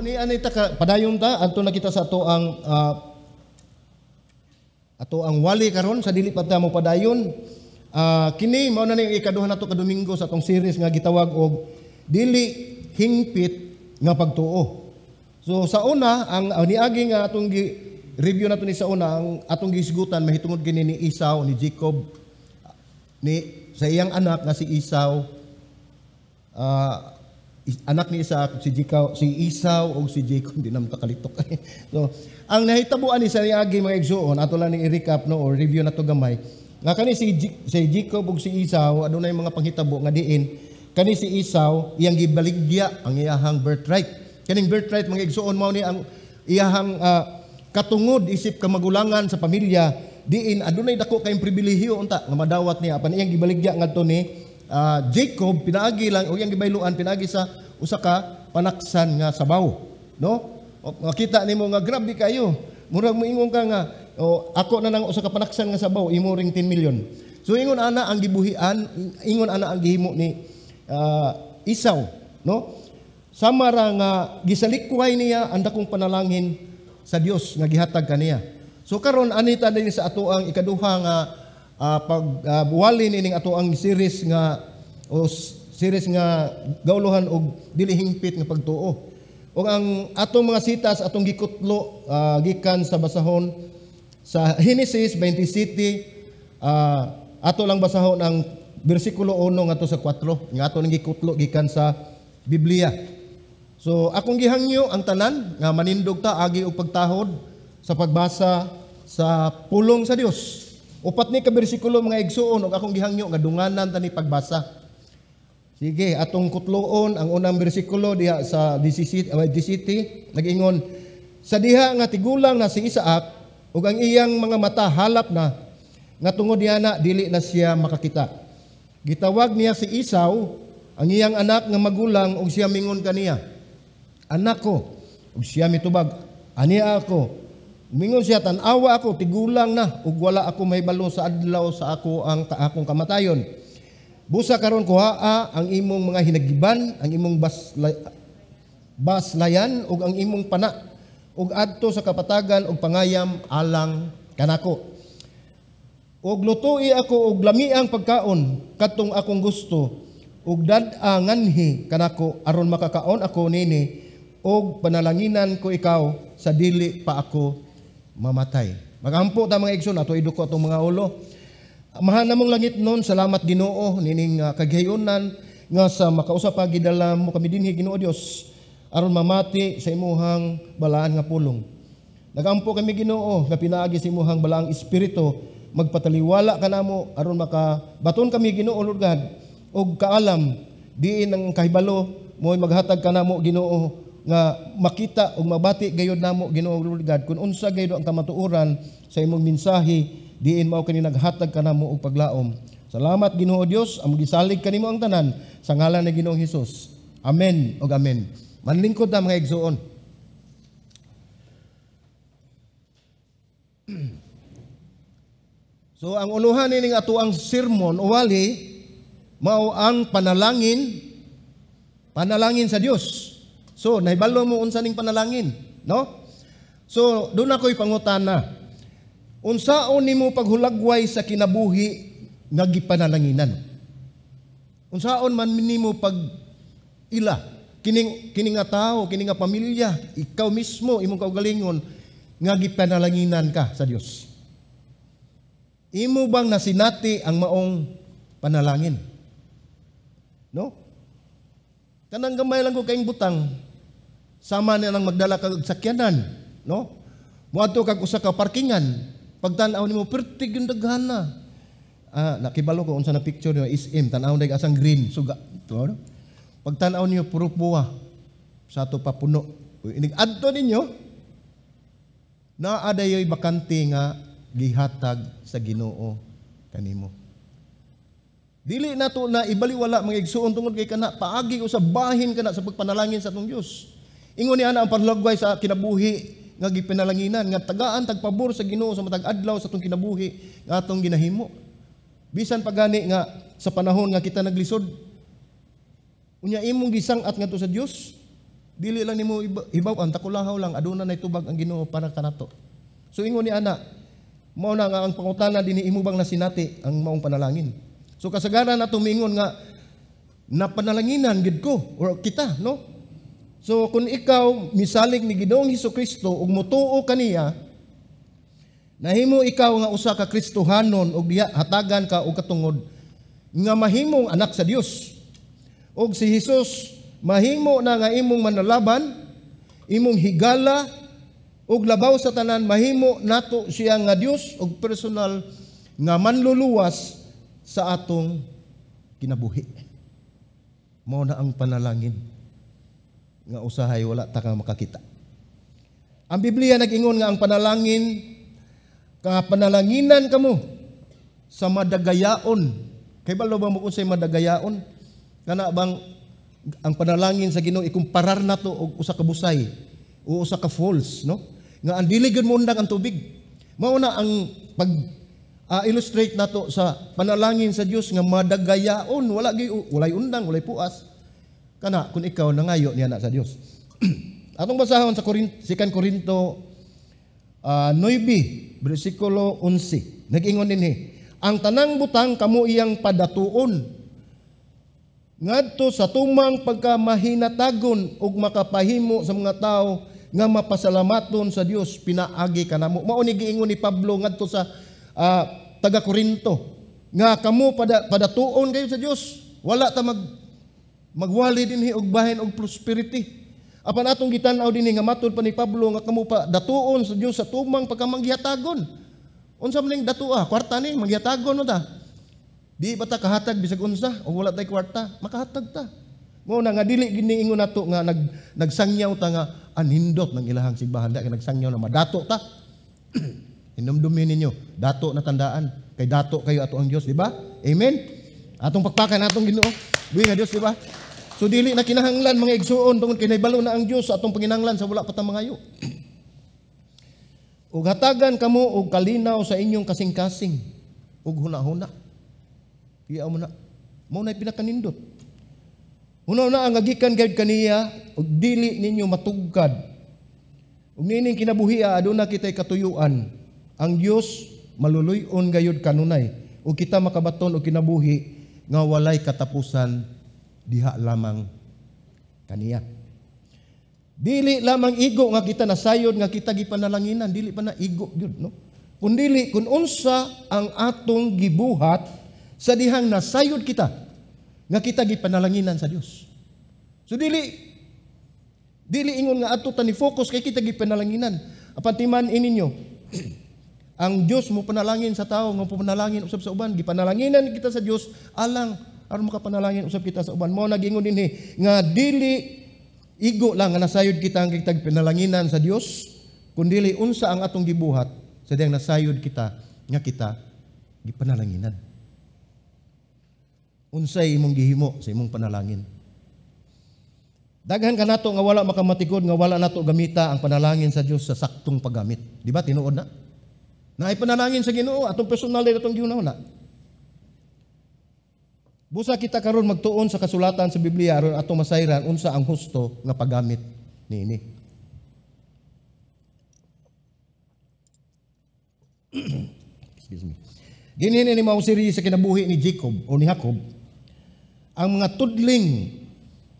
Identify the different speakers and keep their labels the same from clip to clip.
Speaker 1: ni ani ta padayon ta adto na kita sa ato ang ato ang wali karon sa dili pa ta mo padayon. Kini mao na ning ikaduha nato ka Domingo sa atong series nga gitawag og dili hingpit nga pagtuo. So sa una ang niagi nga atong review nato ni sa una, ang atong gisgutan mahitungod kini ni Esau, ni Jacob, ni sa iyang anak nga si Esau, anak ni Isaac, si Jacob, si Esau o si Jacob, hindi naman kakalitok. So, ang nahitabuan ni sa niagi mga igsuon, ato lang ning i-recap no or review na to gamay. Nga kani si Jacob ug si Esau, adunay mga panghitabo nga diin kani si Esau iyang gibaligya ang iyahang birthright. Kaning birthright mga igsuon mao ni ang iyahang katungod isip kamagulangan sa pamilya, diin adunay dako kayong pribilehiyo unta nga madawat niya apan iyang gibaligya ngadto ni Jacob pinaagi lang o iyang gibayluan pinaagi sa usa ka panaksan nga sabaw, no? O, makita nimo nga grabe kayo. Murag moingon ka nga o, ako na nang usa ka panaksan nga sabaw imo ring 10 million. So ingon ana ang gibuhian, ingon ana ang gihimo ni Esau, no? Sama ra nga gisalikway niya ang dakong panalangin sa Dios nga gihatag kaniya. So karon anita din sa ato ang ikaduha nga pagwali nining ato ang series nga o series nga gauluhan og dili hingpit nga pagtuo. Ug ang atong mga sitas atong gikutlo gikan sa basahon sa Genesis 27, ato lang basahon ang bersikulo 1 ngadto sa 4 nga ato nang gikutlo gikan sa Biblia. So akong gihangyo ang tanan nga manindog ta agi og pagtahod sa pagbasa sa pulong sa Dios. Upat ni ka bersikulo mga igsuon ug akong gihangyo nga dunganan ta ni pagbasa. Sige, atong kutloon ang unang bersikulo diha sa 17, 17 nag-ingon sa diha nga tigulang na si Isaac ug ang iyang mga mata halap na nga tungod niya na dili na siya makakita. Gitawag niya si Esau ang iyang anak nga magulang ug siya mingon kaniya, "Anak ko." Ug siya mitubag, "Ania ako." Mingon siya, "Tan-awa ako, tigulang na, ug wala ako mahibalo sa adlaw sa ako ang akong kamatayon. Busa karon kuhaa ang imong mga hinagiban, ang imong baslayan ug ang imong pana, ug adto sa kapatagan ug pangayam alang kanako. Ug lutui ako og lamiang pagkaon kadtong akong gusto, ug dad-a nganhi kanako aron makakaon ako nini, ug panalanginan ko ikaw sa dili pa ako mamatay." Magampo ta mga igsoon, ato iduko atong mga ulo. Amahan namong langit nun, salamat Ginoo nining kagihayunan nga sa makausa pa gidala mo kami dinhi Ginoo Dios aron mamati sa imuhang balaan nga pulong. Nagampo kami Ginoo nga pinaagi sa imuhang balaang espiritu magpataliwala kanamo aron makabaton kami Ginoo Lord God og kaalam diin ang kahibalo mo'y maghatag kanamo Ginoo nga makita ug mabati gayud namo Ginoo Lord God kun unsa gayud ang kamatuoran sa imong mensahe diin mao kani naghatag kanamo og paglaom. Salamat Ginoo Dios, among gisalig kanimo ang tanan sa ngalan ni Ginoong Hesus. Amen ug amen. Manlingkod ta mga igsuon. So ang uluhan nining ato ang sermon uwali mao ang panalangin, panalangin sa Dios. So nahibalo mo unsa ning panalangin, no? So doon ako'y pangutana. Unsaon nimo paghulagway sa kinabuhi nga gipanalanginan? Unsaon man nimo pag ila kining kini nga tawo, kini nga pamilya, ikaw mismo imong kaugalingon nga gipanalanginan ka sa Dios? Imo bang nasinati ang maong panalangin? No? Kanang gamay lang ko kayong butang, sama na lang magdala kag sakyanan, no? Moadto kag usa ka parkingan, pagtan-aw nimo pertig yung daghan na. Nakibalo ko unsa na picture niyo SM, tan-aw dag asang green suga, to, no? Pagtan-aw niyo puro buwa sa ato pa puno. Inig adto ninyo naa dayoy bakante nga gihatag sa Ginoo kanimo. Dili nato na ibaliwala mga igsuon tungod kay kana paagi o sa bahin kana sa pagpanalangin sa atong Dios. Ingon ni ana ang paglagway sa kinabuhi nga gipanalanginan nga tagaan tagpabor sa Ginoo sa matag adlaw sa atong kinabuhi nga atong ginahimo. Bisan pagani nga sa panahon nga kita naglisod, unya imong gisang-at ngadto sa Dios. Dili lang nimo hibaw-an, takulahaw lang aduna nay tubag ang Ginoo para kanato. So ingon ni ana, mao na nga ang pangutana dinhi, imo bang nasinati ang maong panalangin? So kasagaran nato miingon nga napanalanginan gid ko or kita, no? So kung ikaw misalig ni Ginoong Hesukristo ug motuo kaniya, nahimo ikaw nga usa ka Kristohanon ug diha hatagan ka og katungod nga mahimong anak sa Dios. Og si Hesus mahimo na nga imong manalaban, imong higala, ug labaw sa tanan mahimo nato siya nga Dios ug personal nga manluluwas sa atong kinabuhi. Mao na ang panalangin nga usahay wala ta ka makakita. Ang Biblia nag-ingon nga ang panalangin, ka panalanginan kamo sa madagayaon. Kay balo ba mo unsay madagayaon? Kana bang ang panalangin sa Ginoo ikumparar nato og usa ka busay o usa ka falls, no? Nga ang dili gyud moundang ang tubig. Mao na ang pag illustrate nato sa panalangin sa Dios nga madagayaon, wala gyud, walay undang, walay puas. Kana kung ikaw nangayo niya na sa Dios. Atong basahon sa 2 Corinto 9 bersikulo 11. Nag-ingon dinhi, ang tanang butang kamo iyang padatuon ngadto sa tumang pagkamahinatagon ug makapahimo sa mga tawo nga mapasalamaton sa Dios pinaagi kanamo. Mao ni giingon ni Pablo ngadto sa taga Corinto nga kamo padatuon kayo sa Dios. Wala ta magwali dinhi og bahin og prosperity. Apan atong gitan-aw dinhi nga matud pa ni Pablo nga kamo pa datuon sa Dios sa tumang pagkamanggihatagon. Unsa man ning datua? Kwarta ni manggihatagon no ta. Di ba ta kahatag bisag unsa o wala tay kwarta, makahatag ta. Mao na nga dili gini ingon nato nga nagsangyaw ta nga anindot ng ilahang simbahan, kay nagsangyaw na madato ta. Hinumdumin ninyo, dato na tandaan kay dato kayo ato ang Dios, di ba? Amen. Atong pakpakan atong Ginoo. Buhi nga Dios, di ba? So dili na kinahanglan mga igsuon tungod kay nahibalo na ang Dios sa atong panginahanglan sa wala pa ta mangayo. Ug hatagan kamo og kalinaw sa inyong kasing-kasing ug hunahuna. Iya mo na. Mao na pinakanindot. Huna-huna ang agikan gayud kaniya ug dili ninyo matugkad. Ug niining kinabuhia aduna kitay katuyuan. Ang Dios maluluy-on gayud kanunay ug kita makabaton og kinabuhi nga walay katapusan diha lamang kaniya. Dili lamang igo nga kita nasayod nga kita gipanalanginan, dili pa na igo gyud, no? Kun dili kun unsa ang atong gibuhat sa dihang nasayod kita nga kita gipanalanginan sa Dios. So dili ingon nga ato ta ni focus kay kita gipanalanginan. Apan timan ininyo, ang Dios mo panalangin sa tao nga panalangin usab sa uban, gipanalanginan kita sa Dios alang aron makapanalangin usab kita sa uban. Mao nagingon dinhi nga dili igo lang nga nasayod kita ang kita gipanalanginan sa Dios, kun dili unsa ang atong gibuhat sa dihang nasayod kita nga kita gipanalanginan. Unsay imong gihimo sa imong panalangin? Daghan kanato nga wala makamatikod nga wala nato gamita ang panalangin sa Dios sa saktong paggamit. Di ba tinuod na? Naay panalangin sa Ginoo atong personal atong gihuna-huna. Busa kita karon magtuon sa kasulatan sa Biblia aron atong masayran unsa ang husto nga paggamit niini. Excuse me. Dinhi ni mao siri sa kinabuhi ni Jacob o ni Jacob. Ang mga tudling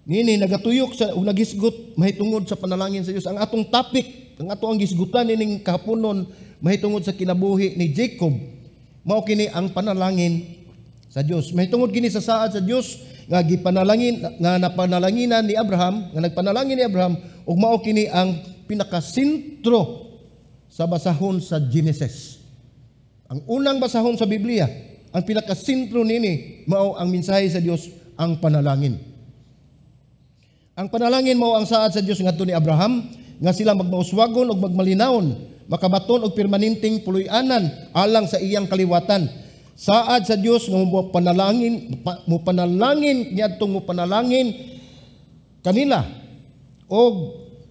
Speaker 1: nini nagatuyok sa ug nagisgot mahitungod sa panalangin sa Dios. Ang atong topic, ang ato ang gisgutan nining kahaponon mahitungod sa kinabuhi ni Jacob, mao kini ang panalangin sa Dios. Mahitungod kini sa saad sa Dios nga gipanalangin nga napanalanginan ni Abraham, nga nagpanalangin ni Abraham, ug mao kini ang pinakasentro sa basahon sa Genesis. Ang unang basahon sa Biblia, ang pinakasentro nini mao ang mensahe sa Dios, ang panalangin. Ang panalangin mao ang saad sa Dios ngadto ni Abraham nga sila magmauswagon ug magmalinawon, makabaton og permanenteng puloy-anan alang sa iyang kaliwatan. Saad sa Dios nga mo panalangin niadtong mo panalangin kanila og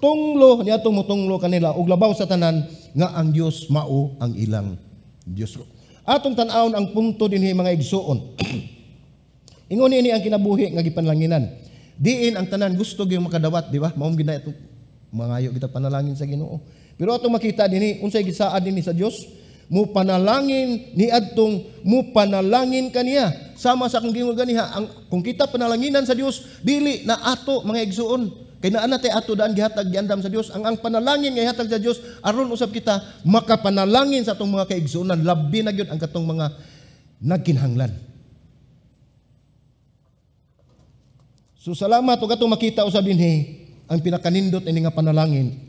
Speaker 1: tunglo niadtong motunglo kanila og labaw sa tanan nga ang Dios mao ang ilang Dios. Atong tan-awon ang punto dinhi mga igsuon. Ingon niini ang kinabuhi nga gipanlanginan. Diin ang tanan gusto gyud makadawat, di ba? Mao gyud na itong mangayo kita panalangin sa Ginoo. Pero atong makita dinhi unsay gisaad dinhi sa Dios, mo panalangin ni adtong mo panalangin kaniya. Sama sa akong giingon ganiha, ang kung kita panalanginan sa Dios, dili na ato, mga igsuon. Kay naa na tay ato daan gihatag, giandam sa Dios. Ang panalangin nga gihatag sa Dios aron usab kita makapanalangin sa atong mga kaigsuonan, labi na gyud ang katong mga nagkinahanglan. So salamat ug atong makita usab dinhi ang pinakanindot ini nga panalangin.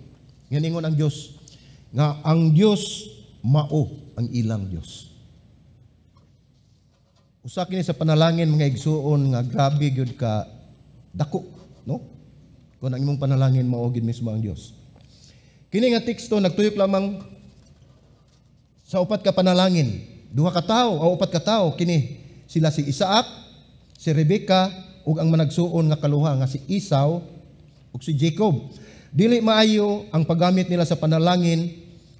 Speaker 1: Nga ningon ang Dios nga ang Dios mao ang ilang Dios. Usa kini sa panalangin, mga igsuon, nga grabe gyud ka dako, no? Kung ang imong panalangin mao gyud mismo ang Dios. Kini nga teksto nagtuyok lamang sa upat ka panalangin. Duha ka tawo o upat ka tawo kini sila si Isaac, si Rebecca ug ang managsuon nga kaluha nga si Esau ug si Jacob. Dili maayo ang paggamit nila sa panalangin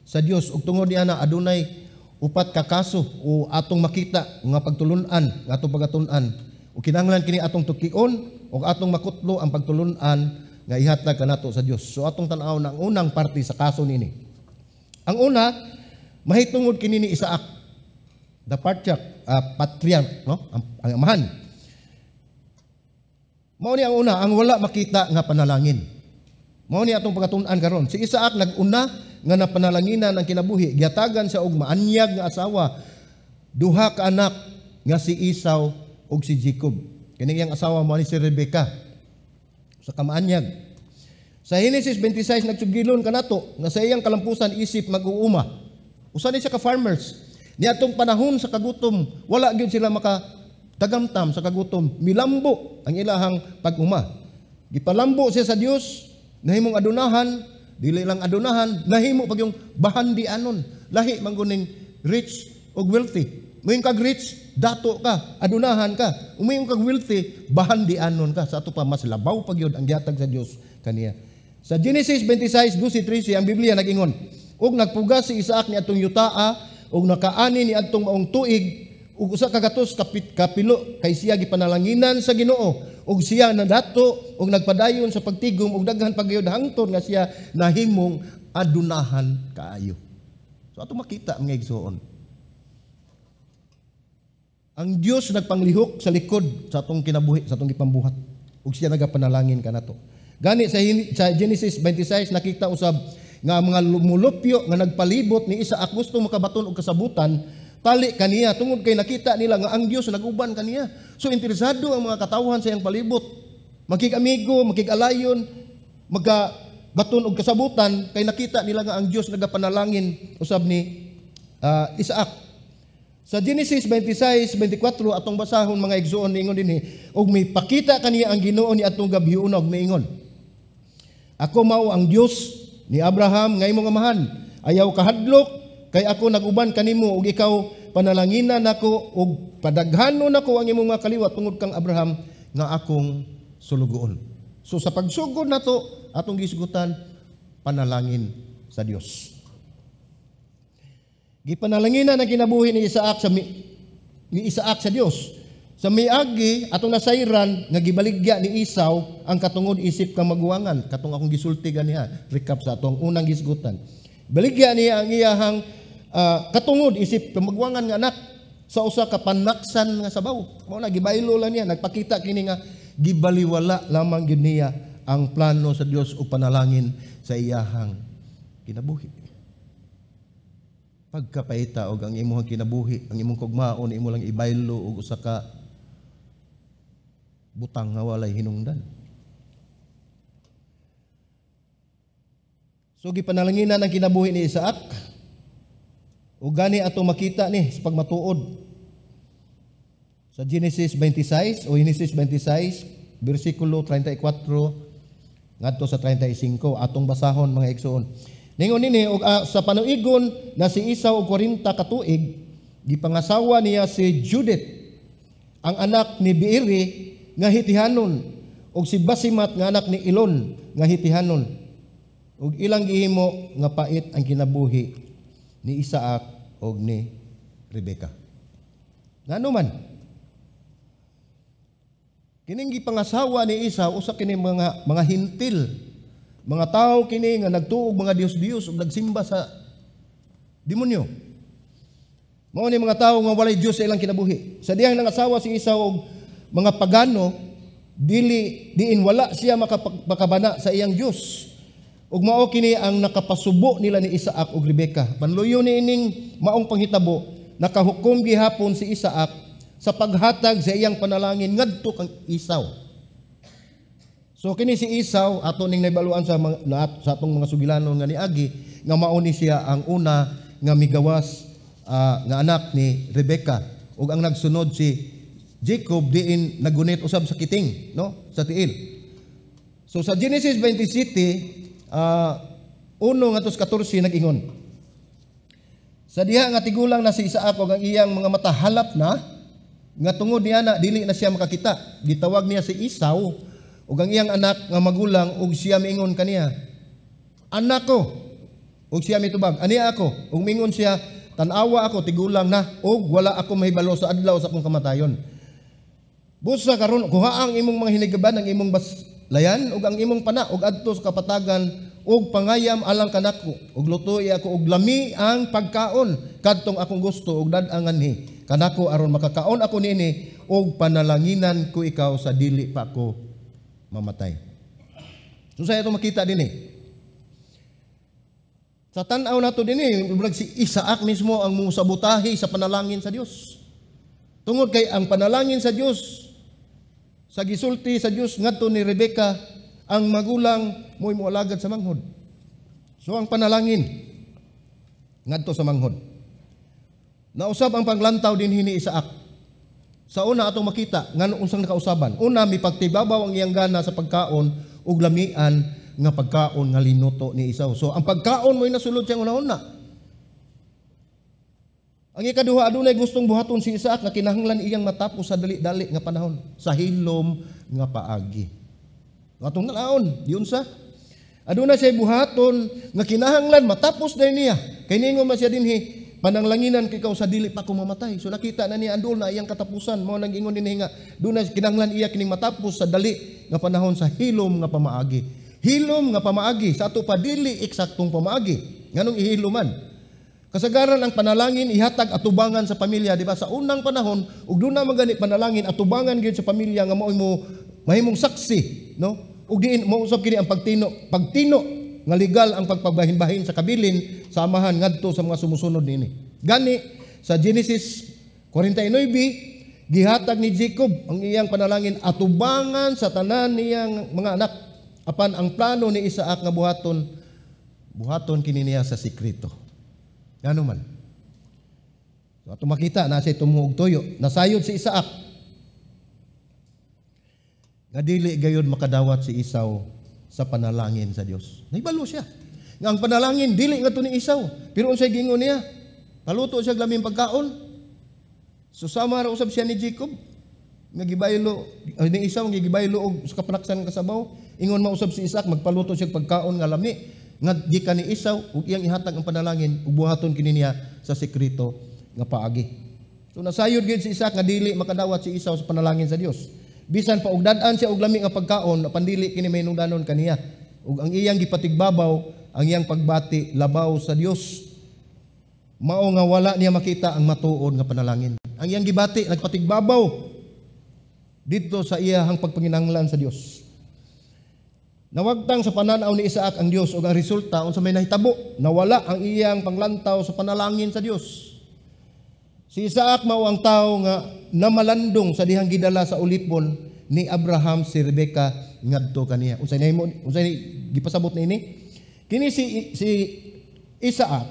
Speaker 1: sa Dios ug tungod niana adunay upat ka kaso o atong makita nga pagtulun-an, nga atong pagatun-an. Ug kinahanglan kini atong tukion ug atong makutlo ang pagtulun-an nga ihatag kanato sa Dios. So atong tan-aw ang unang parte sa kaso niini. Ang una, mahitungod kini ni Isaac, the patriarch, patriarch, no? Ang amahan. Mao ni ang una, ang wala makita nga panalangin. Mao ni atong pagtun-an karon. Si Isaac nag-una nga napanalanginan ang kinabuhi, gihatagan siya og maanyag nga asawa, duha ka anak nga si Esau ug si Jacob. Kini iyang asawa mao ni si Rebecca. Sa kamaanyag. Sa Genesis 26 nagsugilon kanato nga sa iyang kalampusan isip mag-uuma. Usa ni siya ka farmers. Niadtong panahon sa kagutom, wala gyud sila maka tagamtam sa kagutom. Milambo ang ilahang pag-uma. Gipalambo siya sa Dios, nahimong adunahan, dili lang adunahan, nahimo pag yung bahandianon. Lahi man guning rich og wealthy. Muingon kag rich, dato ka, adunahan ka. Muingon kag wealthy, bahandianon ka. Sa ato pa mas labaw pa gyud ang gihatag sa Dios kaniya. Sa Genesis 26:12-13 ang Biblia nag-ingon, ug nagpugas si Isaac ni atong yutaa ug nakaani ni adtong maong tuig ug usa ka gatos kapilo kay siya gipanalanginan sa Ginoo ug siya nadato ug nagpadayon sa pagtigom ug daghan pagyud hangtod nga siya nahimong adunahan kaayo. So ato makita, mga igsoon, ang Dios nagpanglihok sa likod sa atong kinabuhi, sa atong gipambuhat, ug siya nagapanalangin kanato. Gani sa Genesis 26 nakita usab nga ang mga lumulupyo nga nagpalibot ni Isaac gusto makabaton og kasabutan tali kaniya tungod kay nakita nila nga ang Dios naguban kaniya. So interesado ang mga katawhan sa iyang palibot, makig-amigo, makig-alayon, magkabaton og kasabutan kay nakita nila nga ang Dios nagapanalangin usab ni Isaac. Sa Genesis 26:24 atong basahon, mga igsuon, niingon dinhi, ug may pakita kaniya ang Ginoo ni atong gabi ug miingon, "Ako mao ang Dios ni Abraham nga imong amahan. Ayaw kahadlok kay ako nag-uban kanimo ug ikaw panalanginan nako ug padaghanon nako ang imong mga kaliwat tungod kang Abraham nga akong sulugoon." So sa pagsugod nato atong gisgutan panalangin sa Dios. Gipanalanginan ang kinabuhi ni Isaac sa Dios. Sa miagi atong nasayran nga gibaligya ni Esau ang katungod isip kamaguwangan, katong akong gisulti ganiha, recap sa atong unang gisgutan. Baligya niya ang iyahang katungod isip kamaguwangan nga anak sa usa ka panaksan nga sabaw. Mao na gibaylo lang niya, nagpakita kini nga gibaliwala lamang gyud niya ang plano sa Dios ug panalangin sa iyahang kinabuhi. Pagkapaita og ang imong kinabuhi, ang imong kugmaon, imo lang ibaylo og usa ka butang nga walay hinungdan. So gipanalanginan ang kinabuhi ni Isaac. Ug gani ato makita ni sa pagmatuod sa Genesis 26 o Genesis 26 bersikulo 34 ngadto sa 35 atong basahon, mga igsoon. Ningon nini og sa panuigon na si Esau og 40 ka tuig, gipangasawa niya si Judith, ang anak ni Beeri nga Hitihanon, ug si Basimat nga anak ni Elon nga Hitihanon. Ug ilang gihimo nga pait ang kinabuhi ni Isaac ug ni Rebeka. Ngano man? Kining gipangasawa ni Esau, usa kini mga Hentil. Mga tao kini nga nagtuog mga dios-dios ug nagsimba sa demonyo. Mao ni mga tao nga walay Dios sa ilang kinabuhi. Sa dihang nangasawa si Esau og mga pagano, dili diin wala siya makabana sa iyang Dios. Ug mao kini ang nakapasubo nila ni Isaac ug Rebeka. Panluyo ni ining maong panghitabo, nakahukom gihapon si Isaac sa paghatag sa iyang panalangin ngadto kang Esau. So kini si Esau ato ning naibaluan sa atong mga sugilanon nga niagi nga mao ni siya ang una nga migawas nga anak ni Rebeka, ug ang nagsunod si Jacob diin nagunit usab sa kiting, no, sa tiil. So sa Genesis 27 1 ngadto sa 14 nag-ingon. Sa diha nga tigulang na si Isaac ug ang iyang mga mata halap na nga tungod niya na dili na siya makakita, gitawag niya si Esau ug ang iyang anak nga magulang ug siya miingon kaniya, "Anak ko." Ug siya mitubag, "Ania ako." Ug mingon siya, "Tan-awa ako tigulang na ug wala ako mahibalo sa adlaw sa akong kamatayon. Busa karon kuha ang imong mga hinigaban, ang imong baslayan ug ang imong pana ug adto sa kapatagan ug pangayam alang kanako ug lutoi ako og lami ang pagkaon kadtong akong gusto ug dad-a nganhi kanako aron makakaon ako niini ug panalanginan ko ikaw sa dili pa ako mamatay." So sa ito makita dinhi. Sa tan-aw nato dinhi, murag si Isaac mismo ang musabotahe sa panalangin sa Dios. Tungod kay ang panalangin sa Dios sa gisulti sa Dios ngadto ni Rebeka, ang magulang mo'y moalagad sa manghod. So ang panalangin ngadto sa manghod. Nausab ang panglantaw dinhi ni Isaac. Sa una atong makita ngano unsang nakausaban. Una, mipagtibabaw ang iyang gana sa pagkaon ug lamian nga pagkaon nga linuto ni Esau. So ang pagkaon mo'y nasulod siyang una-una. Ang ikaduha, adunay gustong buhaton si Isaac nga kinahanglan iyang matapos sa dali-dali nga panahon, sa hilom nga paagi. Atong tan-awon, yun sa aduna siya buhaton nga kinahanglan matapos dahil niya. Kay ningon man siya dinhi, "Pananglanginan kay ikaw sa dili pa ko mamatay." So nakita na niya andol na iyang katapusan. Mao nang ingon dinhi nga doon na kinahanglan iya kining matapos sa dali nga panahon sa hilom nga pamaagi. Hilom nga pamaagi sa ato pa dili eksaktong pamaagi. Nganong ihiloman? Kasagaran ang panalangin ihatag atubangan sa pamilya, di ba? Sa unang panahon ug doon na man gani panalangin atubangan gyud sa pamilya nga mao'y mo mahimong saksi, no? Ug diin mo usab kini ang pagtino, pagtino nga legal ang pagpabahin-bahin sa kabilin sa amahan ngadto sa mga sumusunod niini. Gani sa Genesis 49, gihatag ni Jacob ang iyang panalangin atubangan sa tanan niyang mga anak. Apan ang plano ni Isaac nga buhaton, buhaton kini niya sa sekreto. Ngano man? So, ato makita na siya tumuog tuyo. Nasayod si Isaac nga dili gayud makadawat si Esau sa panalangin sa Dios. Naibalo siya nga ang panalangin dili ngadto ni Esau. Pero unsay giingon niya? Paluto siya laming pagkaon. So sama ra usab siya ni Jacob nga gibaylo ni Esau nga gibaylo og sa kapanaksan nga kasabaw. Ingon mausab si Isaac, magpaluto siya pagkaon nga lami nga gikan ni Esau ug iyang ihatag ang panalangin ug buhaton kini niya sa sekreto nga paagi. So nasayod gyud si Isaac nga dili makadawat si Esau sa panalangin sa Dios. Bisan pa og dad-an siya og lami nga pagkaon, apan dili kini mahinungdanon kaniya. Ug ang iyang gipatigbabaw ang iyang pagbati labaw sa Dios. Mao nga wala niya makita ang matuod nga panalangin. Ang iyang gibati nagpatigbabaw didto sa iyahang pagpanginahanglan sa Dios. Nawagtang sa pananaw ni Isaac ang Dios ug ang resulta unsa may nahitabo, nawala ang iyang panglantaw sa panalangin sa Dios. Si Isaac mao ang tawo nga namalandong sa dihang gidala sa ulipon ni Abraham si Rebeka ngadto kaniya. Unsay nahimo, unsay gipasabot niini? Kini si Isaac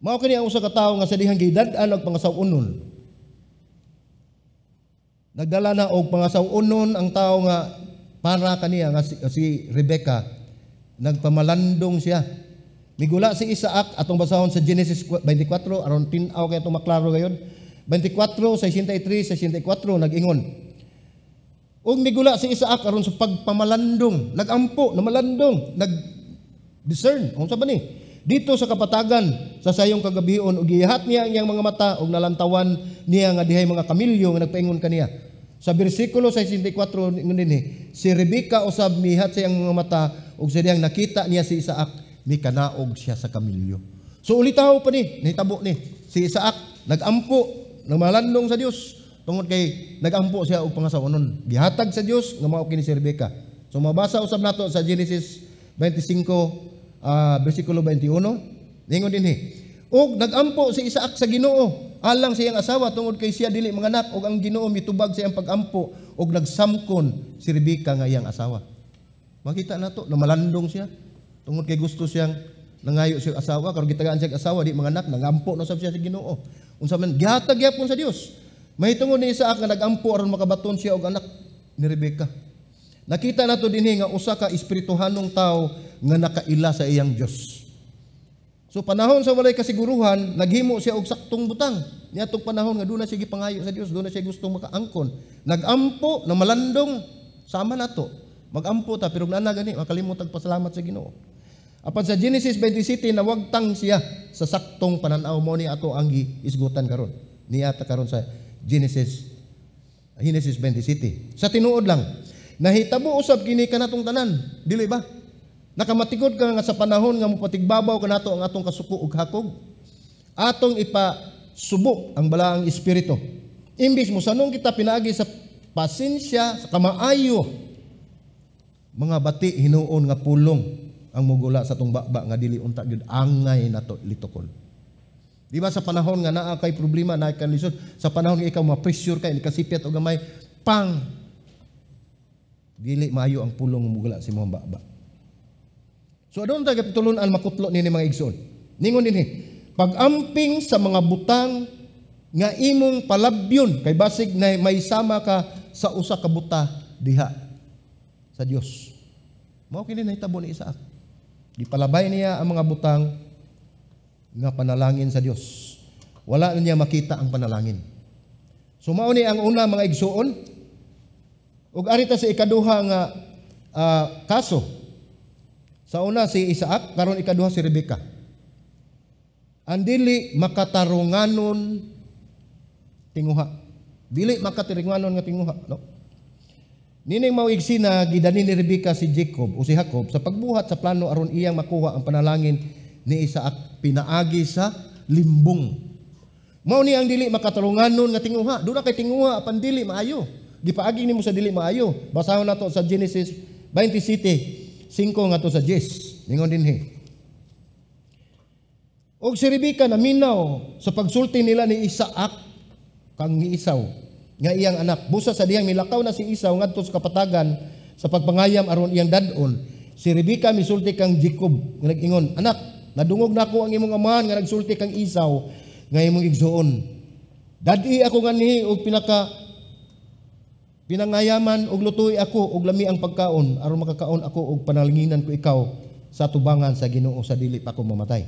Speaker 1: mao kini ang usa ka tawo nga sa dihang gidad-an og pangasaw-onon. Nagdala na og pangasaw-onon ang tawo nga para kaniya nga si Rebeka, nagpamalandong siya. Migula si Isaac, atong basahon sa Genesis 24, aron tin-aw kay atong maklaro gayon. 24, 63, 64, nag-ingon. Ug migula si Isaac aron sa pagpamalandong, nagampo, namalandong, nag-discern, unsa ba ni? Dito sa kapatagan sa sayong kagabhion ug gihat niya ang iyang mga mata ug nalantawan niya nga dihay mga kamilyo nga nagpaingon kaniya. Sa bersikulo 64 ingon dinhi, si Rebecca usab mihat sa iyang mga mata ug sa diyang nakita niya si Isaac, mikanaog siya sa kamilyo. So ulitaw pa ni, nahitabo ni si Isaac nagampo, nagmalandong sa Dios tungod kay nagampo siya og pangasawanon. Gihatag sa Dios nga mao kini si Rebecca. So mabasa usab nato sa Genesis 25 bersikulo 21, ningon dinhi, ug nagampo si Isaac sa Ginoo alang sa iyang asawa tungod kay siya dili manganak, ug ang Ginoo mitubag sa iyang pagampo ug nagsamkon si Rebecca nga iyang asawa. Makita nato na malandong siya tungod kay gusto siyang nangayo siya asawa, karon gitagaan siya asawa di manganak, nagampo na sab siya sa Ginoo. Unsa man gihatag gyapon sa Dios. Mahitungod ni Isaac nga nagampo aron makabaton siya og anak ni Rebecca. Nakita nato dinhi nga usa ka espirituhanong tawo nga nakaila sa iyang Dios. So panahon sa walay kasiguruhan, naghimo siya og saktong butang. Niadtong panahon nga doon na siya gipangayo sa Dios, doon na siya gustong makaangkon. Nagampo na malandong, sama nato. Magampo ta pero nana gani makalimot og pasalamat sa Ginoo. Apan sa Genesis 27 nawagtang siya sa saktong pananaw mo ni ato ang giisgutan karon. Niya ta karon sa Genesis 27. Sa tinuod lang, nahitabo usab kini kanatong tanan, dili ba? Nakamatikod ka nga sa panahon nga mopatigbabaw kanato ang atong kasuko ug hakog, atong ipasubo ang balaang espiritu. Imbis mo sanong kita pinaagi sa pasensya, sa kamaayo, mga bati hinuon nga pulong ang mugula sa atong baba nga dili unta gyud angay nato litokon. Di ba sa panahon nga naa kay problema, naa kay lisod, sa panahon nga ikaw ma-pressure kay nikasipyat og gamay, pang dili maayo ang pulong mugula sa imong baba. So adon ta kapitulon-an makutlo nini mga igsoon. Ningon dinhi, pag-amping sa mga butang nga imong palabyon kay basig na may sama ka sa usa ka buta diha sa Dios. Mao kini nahitabo ni Isaac. Gipalabay niya ang mga butang nga panalangin sa Dios. Wala na niya makita ang panalangin. So mao ni ang una mga igsoon. Ug arita sa ikaduha nga kaso. Sa una si Isaac, karon ikaduha si Rebecca. Ang dili makatarunganon tinguha. Dili makatarunganon nga tinguha, no? Nining mao igsina gidani ni Rebecca si Jacob o si Jacob sa pagbuhat sa plano aron iyang makuha ang panalangin ni Isaac pinaagi sa limbong. Mao ni ang dili makatarunganon nga tinguha. Doon na kay tinguha apan dili maayo. Gipaagi nimo sa dili maayo. Basahon nato sa Genesis 27:5 ngadto sa 10. Ningon dinhi. Og si Rebecca naminaw sa pagsulti nila ni Isaac kang ni Esau nga iyang anak. Busa sa diyang milakaw na si Esau ngadto sa kapatagan sa pagpangayam aron iyang dad-on. Si Rebecca misulti kang Jacob nga nag-ingon, "Anak, nadungog nako ang imong amahan nga nagsulti kang Esau nga imong igsuon. Dad-i ako nganhi og pinangayaman og lutuy ako og lami ang pagkaon aron makakaon ako og panalanginan ko ikaw sa tubangan sa Ginoo sa dili pa ko mamatay.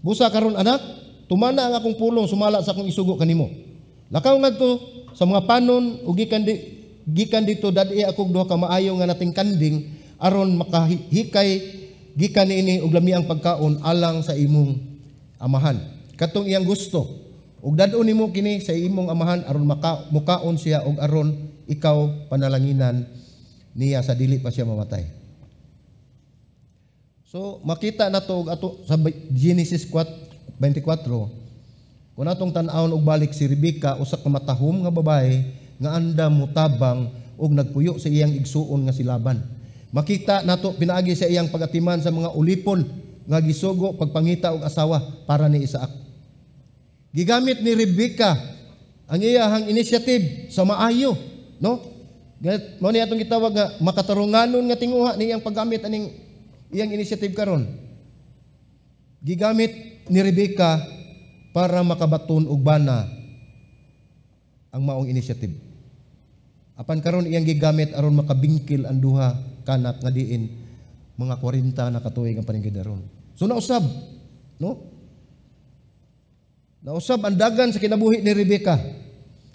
Speaker 1: Busa karon anak, tumana ang akong pulong sumala sa akong isugo kanimo. Lakaw ngadto sa mga panon ug gikan dito dad-i ako duha ka maayo nga nating kanding aron makahikay gikan niini og lami ang pagkaon alang sa imong amahan. Katong iyang gusto ug dad-on nimo kini sa imong amahan aron mukaon siya og aron ikaw panalanginan niya sa dili pa siya mamatay." So makita nato og ato sa Genesis 24 kung atong tan-awon og balik si Rebecca usa ka matahom nga babae nga andam motabang og nagpuyo sa iyang igsuon nga si Laban. Makita nato pinaagi sa iyang pagatiman sa mga ulipon nga gisugo pagpangita og asawa para ni Isaac. Gigamit ni Rebecca ang iyahang initiative sa maayo, no? Mao ni atong gitawag nga makatarunganon nga tinguha niyang paggamit aning iyang initiative karon. Gigamit ni Rebecca para makabaton og bana ang maong initiative. Apan karon iyang gigamit aron makabingkil ang duha kanak nga diin mga 40 na katuig ang paningkidaron. So nausab, no? Nausab ang dagan sa kinabuhi ni Rebecca.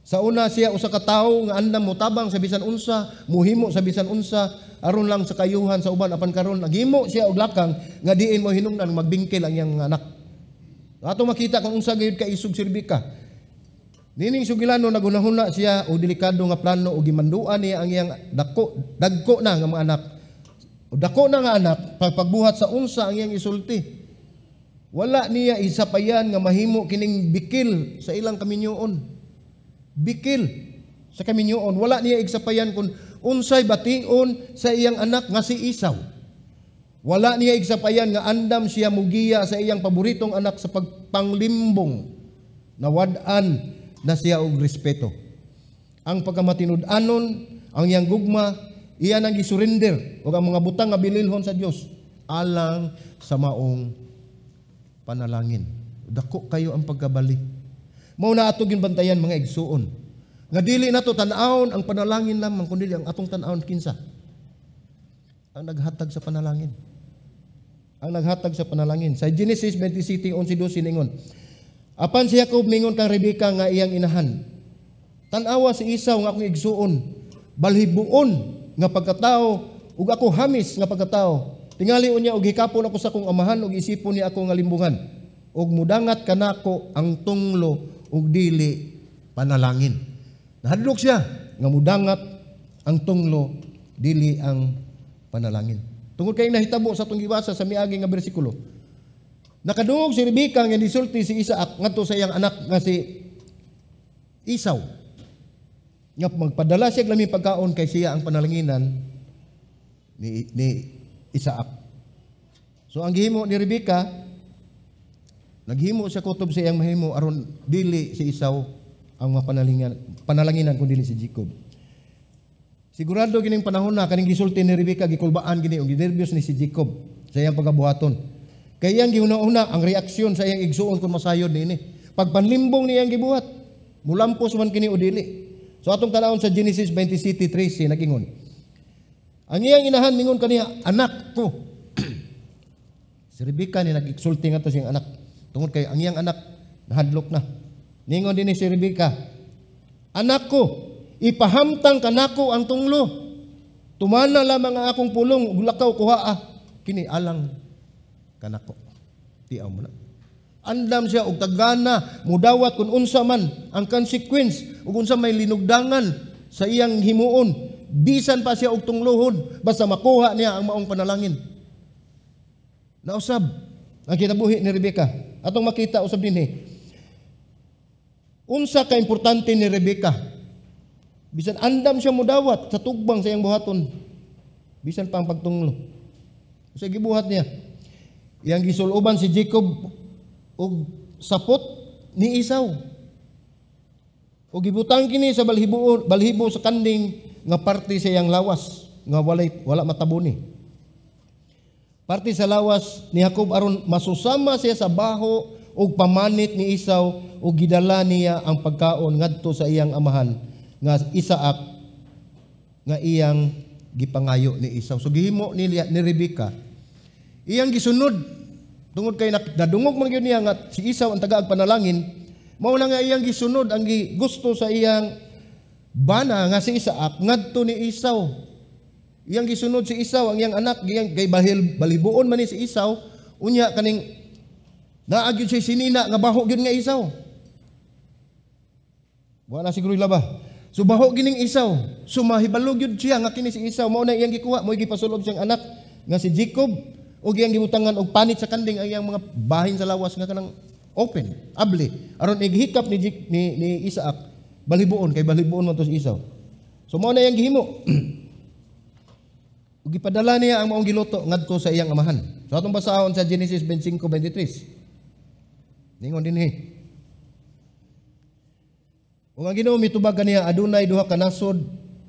Speaker 1: Sa una siya usa ka tawo nga andam motabang sa bisan unsa, muhimo sa bisan unsa aron lang sa kayuhan sa uban, apan karon naghimo siya og lakang nga diin mo hinungdan magbingkil ang iyang anak. Ato makita kung unsa gayud kaisog si Rebecca. Nining sugilano, naghunahuna siya og delikado nga plano ug gimanduan niya ang iyang dako dagko na nga mga anak. O dako na nga anak pagbuhat sa unsa ang iyang isulti. Wala niya isapayan nga mahimo kining bikil sa ilang kaminyoon. Bikil sa kaminyoon. Wala niya igsapayan kung unsay bation sa iyang anak nga si Esau. Wala niya igsapayan nga andam siya mugiya sa iyang paboritong anak sa pagpanglimbong. Nawad-an na siya og respeto. Ang pagkamatinud-anon, ang iyang gugma, iya nang gisurrender og ang mga butang nga bililhon sa Dios alang sa maong panalangin. Dako kayo ang pagkabali. Mao na ato ginbantayan, mga igsuon. Nga dili nato tan-awon ang panalangin lamang, kundi ang atong tan-awon kinsa ang naghatag sa panalangin. Ang naghatag sa panalangin. Sa Genesis 27:11-12 ningon, "Apan si Jacob mingon kang Rebeka nga iyang inahan, 'Tan-awa si Esau nga akong igsuon, balhibuon nga pagkatao ug ako hamis nga pagkatao. Tingali unya og hikapon ako sa akong amahan ug isipon niya ako nga limbungan. Ug mudangat kanako ang tunglo ug dili panalangin.'" Nahadlok siya nga mudangat ang tunglo, dili ang panalangin. Tungod kay nahitabo sa atong gibasa sa miagi nga bersikulo. Nakadungog si Rebecca nga nisulti si Isaac ngadto sa iyang anak nga si Esau, nga magpadala siya og pagkaon kay siya ang panalanginan ni Isaac. So ang gihimo ni Rebecca, naghimo siya kutob sa iyang mahimo aron dili si Esau ang panalanginan kun dili si Jacob. Sigurado gining panahon na kaning gisulti ni Rebecca, gikulbaan gini ug ginerbyos ni si Jacob sa iyang pagabuhaton. Kay iyang gihuna-huna ang reaksyon sa iyang igsuon kung masayod niini. Pagpanlimbong niyang gibuhat, mulampos man kini o dili. So atong tan-awon sa Genesis 27:13, nagingon, "Ang iyang inahan mingon kaniya, 'Anak ko.'" Si Rebecca ni nag-exulti ngadto siyang anak. Tungod kay ang iyang anak nahadlok na. Ningon din ni si Rebecca, "Anak ko, ipahamtang kanako ang tunglo. Tumana lamang ang akong pulong ug lakaw kuhaa kini alang kanako." Tiaw mo na. Andam siya og tagana mudawat kung unsa man ang consequence ug unsa may linugdangan sa iyang himuon. Bisan pa siya og tunglohon basta makuha niya ang maong panalangin. Nausab ang kinabuhi ni Rebecca. Atong makita usab dinhi unsa ka importante ni Rebecca. Bisan andam siya mudawat sa tugbang sa iyang buhaton. Bisan pa ang pagtunglo. Sa gibuhat niya, iyang gisuloban si Jacob og sapot ni Esau. Og gibutang kini sa balhibo sa kanding nga parte sa iyang lawas nga wala matabuni. Parte sa lawas ni Jacob aron masusama siya sa baho og pamanit ni Esau, ug gidala niya ang pagkaon ngadto sa iyang amahan nga Isaac nga iyang gipangayo ni Esau. So gihimo ni Rebecca, iyang gisunod tungod kay nadungog man gyud niya nga si Esau ang tagaag panalangin, mao na nga iyang gisunod ang gusto sa iyang bana nga si Isaac ngadto ni Esau. Iyang gisunod si Esau ang iyang anak, iyang kay balhibuon man ni si Esau, unya kaning naa gyud siya sinina nga baho gyud nga Esau. Wala siguro laba. So baho gining Esau. So mahibalo gyud siya nga kini si Esau, mao na iyang gikuha, mo gipasulob siyang anak nga si Jacob ug iyang gibutangan og panit sa kanding ang iyang mga bahin sa lawas nga kanang open, abli. Aron ighikap ni Isaac balhibuon kay balhibuon man to si Esau. So mao na iyang gihimo. Ug gipadala niya ang maong giluto ngadto sa iyang amahan. So atong basahon sa Genesis 25:23. Ningon dinhi, "Ug ang Ginoo mitubag kaniya, 'Adunay duha ka nasod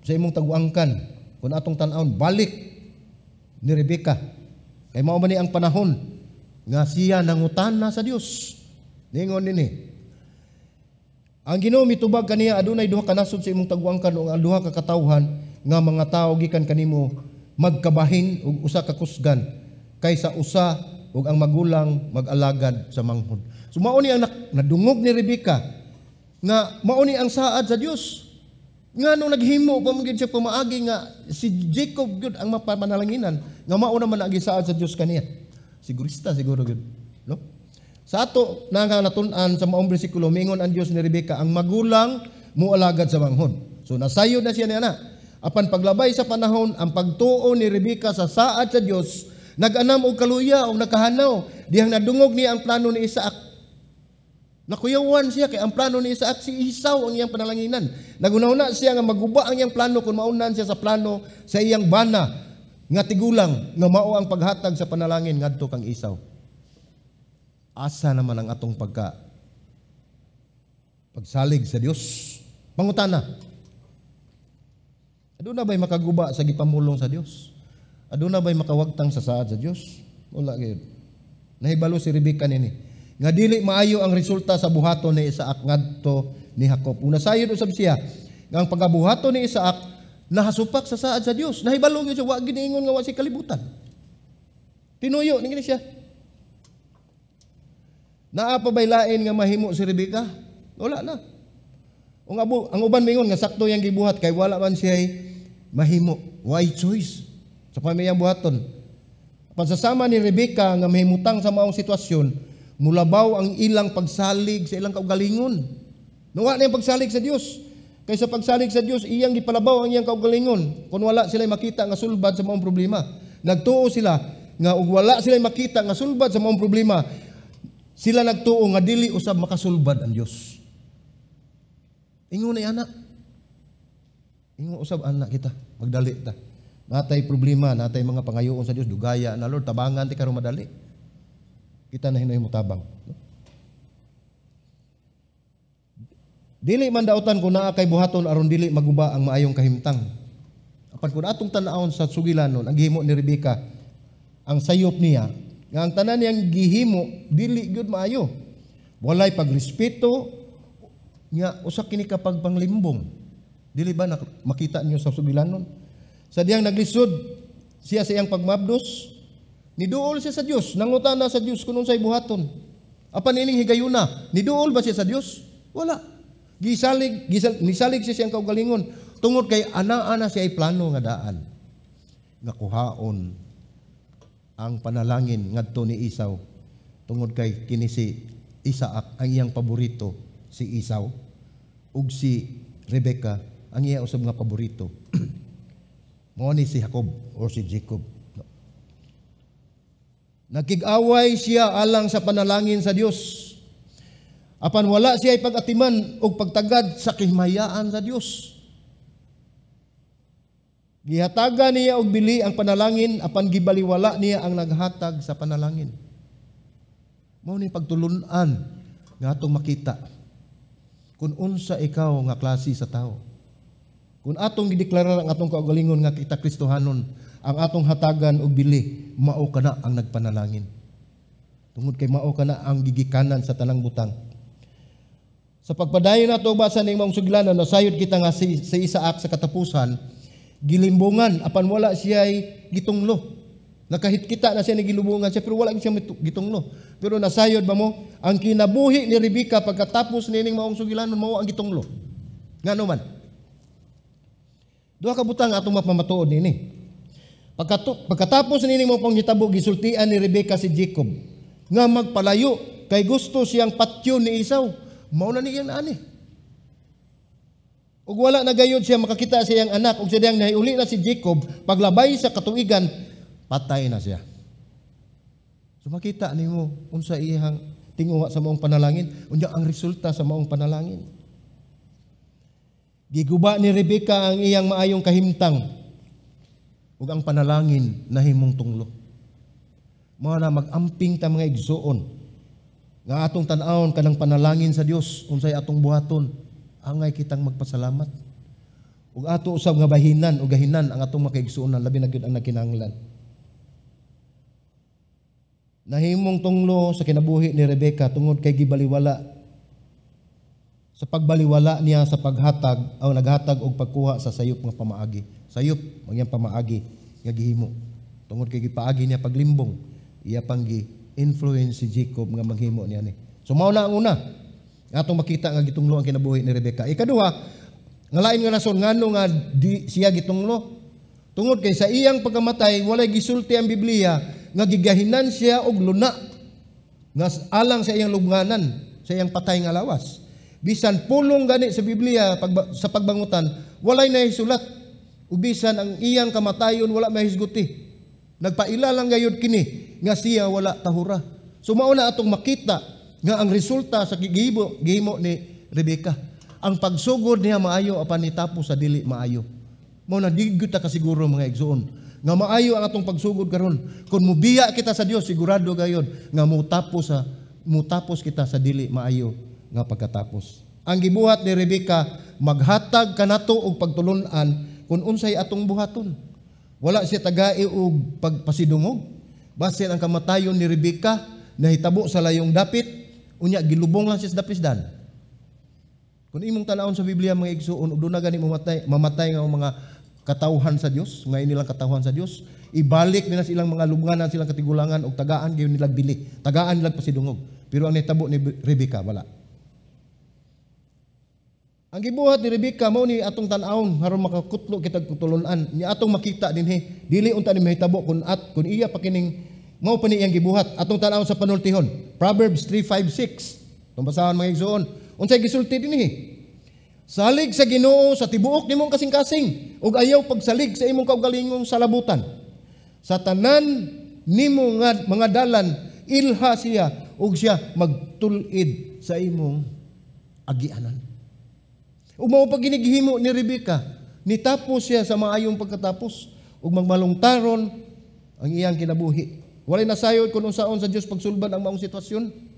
Speaker 1: sa imong taguangkan.'" Kung atong tan-awon, balik ni Rebecca. Kay mao man ni ang panahon nga siya nangutana sa Dios. Ningon dinhi, "Ang Ginoo mitubag kaniya, 'Adunay duha ka nasod sa imong taguangkan, ug ang duha ka katawhan nga mga tawo gikan kanimo magkabahin og usa ka kusgan kaysa usa, ug ang magulang mag-alagad sa manghod.'" So mao ni ang nadungog ni Rebecca nga mao ni ang saad sa Dios. Nga nung naghimo pa man gyud siya pamaagi nga si Jacob gyud ang mapanalanginan, nga mao naman ang gisaad sa Dios kaniya. Sigurista siguro gyud, no? Sa ato na nga natun-an sa maong bersikulo, mingon ang Dios ni Rebecca, ang magulang mualagad sa manghod. So nasayod na siya ni ana. Apan paglabay sa panahon, ang pagtuo ni Rebecca sa saad sa Dios nag-anam og kaluya og nakahanaw dihang nadungog niya ang plano ni Isaac. Nakuyawan siya kay ang plano ni Isaac, si Esau ang iyang panalanginan. Naghuna-huna siya nga maguba ang iyang plano kung maunan siya sa plano sa iyang bana nga tigulang nga mao ang paghatag sa panalangin ngadto kang Esau. Asa naman ang atong pagsalig sa Dios? Pangutana. Aduna ba'y makaguba sa gipamulong sa Dios? Aduna ba'y makawagtang sa saad sa Dios? Wala gyud. Nahibalo si Rebecca nini nga dili maayo ang resulta sa buhaton ni Isaac ngadto ni Jacob. Una sayod usab siya nga ang pagabuhaton ni Isaac nahasupak sa saad sa Dios. Nahibalo gyud siya, wa giniingon nga wa si kalibutan. Tinuyo ni siya. Naa pa ba'y lain nga mahimo si Rebecca? Wala na. Ang uban mingon nga sakto yang gibuhat kay wala man siya mahimo. Why choice? Sa pamiyang buhaton. Pagsasama ni Rebecca nga mahimutang sa maong sitwasyon, mulabaw ang ilang pagsalig sa ilang kaugalingon. Nuwa na yung pagsalig sa Dios. Kaysa pagsalig sa Dios, iyang gipalabaw ang iyang kaugalingon. Kung wala sila makita nga sulbad sa maong problema. Nagtuo sila nga ug wala sila makita nga sulbad sa maong problema, sila nagtuo nga dili usab makasulbad ang Dios. Ingon ni anak. Ingon usab anak kita, magdali ta. Natay problema, natay mga pangayoon sa Dios, dugaya na, Lord, tabangan ti karon madali. Kita na hinoy mo tabang. No? Dili man dautan kung naa kay buhaton aron dili maguba ang maayong kahimtang. Apan kung atong tan-awon sa sugilanon, ang gihimo ni Rebecca, ang sayop niya, nga ang tanan niyang gihimo dili gyud maayo. Walay pagrespeto nya, usa kini kapag panglimbong. Dili ba makita niyo sa sugilanon? Sa diyang naglisod siya sa iyang pagmabdos, niduol siya sa Dios, nangutana sa Dios kung unsay buhaton. Apan ining higayuna, niduol ba siya sa Dios? Wala. Nisalig siya siyang kaugalingon tungod kay ana-ana siya ay plano nga daan nga kuhaon ang panalangin ngadto ni Esau, tungod kay kini si Isaac ang iyang paborito si Esau, ug si Rebecca ang iya usab nga paborito mao ni si Jacob or si Jacob. Nakig-away siya alang sa panalangin sa Dios. Apan wala siya ipag-atiman og pagtagad sa kahimayaan sa Dios. Gihatagan niya og bili ang panalangin, apan gibaliwala niya ang naghatag sa panalangin. Mao ni pagtulun-an nga atong makita kung unsa ikaw nga klase sa tao. Kung atong gideklarar ang atong kaugalingon nga kita Kristohanon, ang atong hatagan og bili, mao kana ang nagpanalangin. Tungod kay mao kana ang gigikanan sa tanang butang. Sa pagpadayon nato basa ning maong suglanan, nasayod kita nga si Isaac sa katapusan gilimbungan, apan wala siya gitunglo. Nakahit kita na siya ni gilubungan siya, pero wala siya gitunglo. Pero nasayod ba mo ang kinabuhi ni Rebecca pagkatapos nining maong sugilanon, mao ang gitunglo. Ngano man? Duha ka butang atong mapamatuod nini. Pagkatapos nining maong panghitabo, gisultian ni Rebecca si Jacob nga magpalayo kay gusto siyang patyon ni Esau. Mao na niyang naani. Ug wala na gayud siya makakita sa iyang anak, ug sa diyang nahiuli na si Jacob paglabay sa katuigan, patay na siya. So makita nimo unsa iyang tinguha sa maong panalangin, unya ang resulta sa maong panalangin. Giguba ni Rebecca ang iyang maayong kahimtang ug ang panalangin nahimong tunglo. Mao na mag-amping ta mga igsuon nga atong tan-awon kanang panalangin sa Dios, unsay atong buhaton, angay kitang magpasalamat. Ug ato usab nga bahinan ug gahinan ang atong makaigsuonan, labi na gyud ang nagkinahanglan. Nahimong tunglo sa kinabuhi ni Rebecca tungod kay gibaliwala sa pagbaliwala niya sa paghatag o naghatag og pagkuha sa sayop nga pamaagi. Sayop ang pamaagi nga gihimo. Tungod kay gipaagi niya paglimbong, iya pang gi-influence si Jacob nga maghimo niya ni. So mao na ang una atong makita nga gitunglo ang kinabuhi ni Rebecca. Ikaduha, nga lain nga rason ngano nga di siya gitunglo. Tungod kay sa iyang pagkamatay walay gisulti ang Biblia nga gigahinan siya og luna. Nga alang sa iyang lubnganan, sa iyang patay nga lawas. Bisan pulong gani sa Biblia sa pagbangutan, walay nahisulat. Ubisan ang iyang kamatayon wala mahisguti. Nagpaila lang gayud kini nga siya wala tahura. So mao na atong makita nga ang resulta sa gihimo gihimo ni Rebecca. Ang pagsugod niya maayo, apan nitapos sa dili maayo. Mao na di gyud ta kasiguro, mga igsoon, nga maayo ang atong pagsugod karon. Kung mubiya kita sa Dios, sigurado gayud nga mutapos kita sa dili maayo nga pagkatapos. Ang gibuhat ni Rebecca maghatag kanato og pagtulun-an kung unsay atong buhaton. Wala siya tagai og pagpasidungog. Basin ang kamatayon ni Rebecca nahitabo sa layong dapit, unya gilubong lang siya sa dapisdan. Kung imong tan-awon sa Biblia, mga igsuon, ug duna gani mamatay, mamatay nga mga katawhan sa Dios, nga inilang katawhan sa Dios, ibalik nila silang mga lubnganan, silang katigulangan og tagaan gyud nila bili, tagaan nila pasidungog. Pero ang nahitabo ni Rebecca, wala. Ang gibuhat ni Rebecca mao ni atong tan-awon aron makakutlo kitag katulon-an. Ni atong makita dinhi, dili unta ni mahitabo kung iya pa kining mao pa ni iyang gibuhat. Atong tan-awon sa panultihon. Proverbs 3:5-6. Atong basahon, mga igsoon. Unsay gisulti dinhi? Salig sa Ginoo sa tibuok nimong kasing-kasing ug ayaw pagsalig sa imong kaugalingong salabutan. Sa tanan nimo nga mga dalan ilha siya ug siya magtul-id sa imong agianan. Ug mao pag gihimo ni Rebecca, nitapos siya sa maayong pagkatapos ug magmalungtaron ang iyang kinabuhi. Walay nasayod kung unsaon sa Dios pagsulbad ang maong sitwasyon.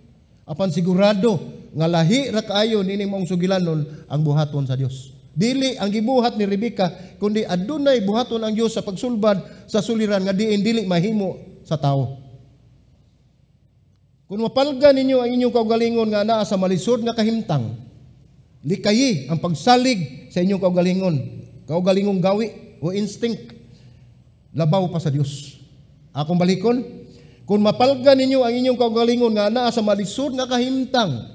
Speaker 1: Apan sigurado nga lahi ra kaayo nining maong sugilanon ang buhaton sa Dios. Dili ang gibuhat ni Rebecca kundi adunay buhaton ang Dios sa pagsulbad sa suliran nga diin dili mahimo sa tawo. Kung mapalga ninyo ang inyong kaugalingon nga naa sa malisod nga kahimtang, likayi ang pagsalig sa inyong kaugalingon, kaugalingong gawi o instinct, labaw pa sa Dios. Akong balikon, kung mapalga ninyo ang inyong kaugalingon nga naa sa malisod nga kahimtang,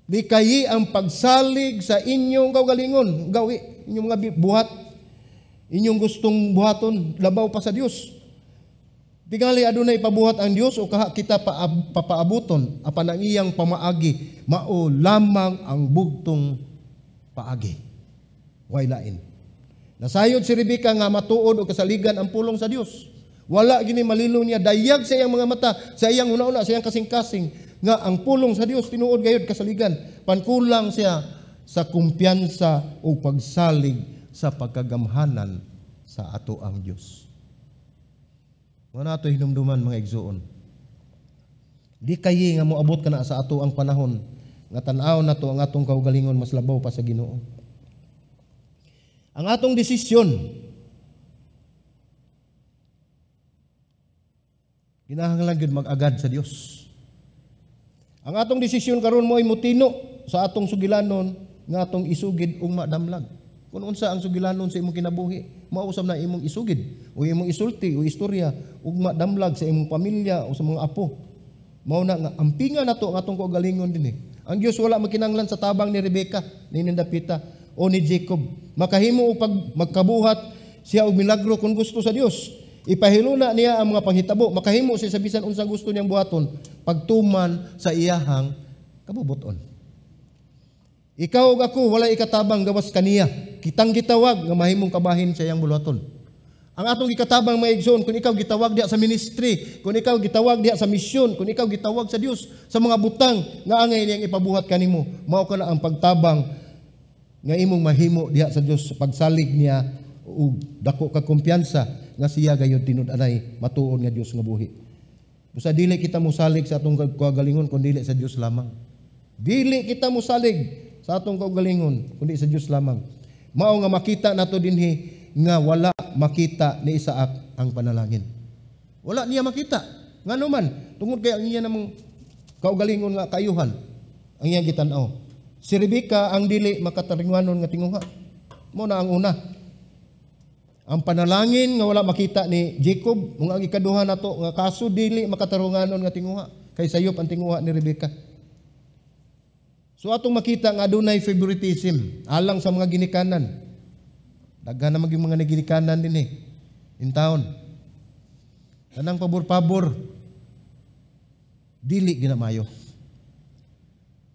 Speaker 1: likayi ang pagsalig sa inyong kaugalingon, gawi, inyong mga buhat, inyong gustong buhaton, labaw pa sa Dios. Tingali adunay ipabuhat ang Dios o kaha kita papaabuton, apan ang iyang pamaagi mao lamang ang bugtong paagi. Way lain. Nasayod si Rebecca nga matuod o kasaligan ang pulong sa Dios. Wala gini malilo niya, dayag sa iyang mga mata, sa iyang una-una, sa iyang kasing-kasing nga ang pulong sa Dios tinuod gayud kasaligan. Pankulang siya sa kumpiyansa o pagsalig sa pagkagamhanan sa ato ang Dios. Mao na ato hinumduman, mga igsuon. Di kayi nga moabot ka na sa ato ang panahon nga tan-aw nato ang atong kaugalingon mas labaw pa sa Ginoo. Ang atong desisyon kinahanglan gyud mag-agad sa Dios. Ang atong desisyon karon mo ay mutino sa atong sugilanon nga atong isugid ug madamlag. Kung unsa ang sugilanon sa imong kinabuhi, mausab na imong isugid o imong isulti o istorya ug madamlag sa imong pamilya o sa mga apo. Mao na nga ampinga nato ang atong kaugalingon dinhi. Ang Dios wala makinanglan sa tabang ni Rebecca, ni Nindapita o ni Jacob. Makahimo og pag magkabuhat siya og milagro kung gusto sa Dios. Ipahiluna niya ang mga panghitabo, makahimo siya sa bisan unsang gusto niyang buhaton pagtuman sa iyahang kabubuton. Ikaw ug ako walay ikatabang gawas kaniya. Kitang gitawag nga mahimong kabahin sa iyang buluhaton. Ang atong gikatabang, mga igsoon, kung ikaw gitawag diha sa ministry, kung ikaw gitawag diha sa misyon, kung ikaw gitawag sa Dios sa mga butang nga angay niyang ipabuhat kanimo, mao kana ang pagtabang nga imong mahimo diha sa Dios pagsalig niya ug dako ka kumpiyansa nga siya gayud tinud-anay matuod nga Dios nga buhi. Busa dili kita mosalig sa atong kaugalingon kun dili sa Dios lamang. Dili kita mosalig sa atong kaugalingon kundi sa Dios lamang. Mao nga makita nato dinhi nga wala makita ni Isaac ang panalangin. Wala niya makita. Ngano man, tungod kay ang iya namang kaugalingon nga kayuhan ang iyang gitan-aw. Si Rebecca ang dili makataringwanon nga tinguha. Mao na ang una. Ang panalangin nga wala makita ni Jacob, mao ang ikaduha nato nga kaso dili makatarunganon nga tinguha kay sayop ang tinguha ni Rebecca. So atong makita nga adunay favoritism alang sa mga ginikanan. Daghan na maging mga naginikanan din in town. Tanang pabor-pabor. Dili ginamayo.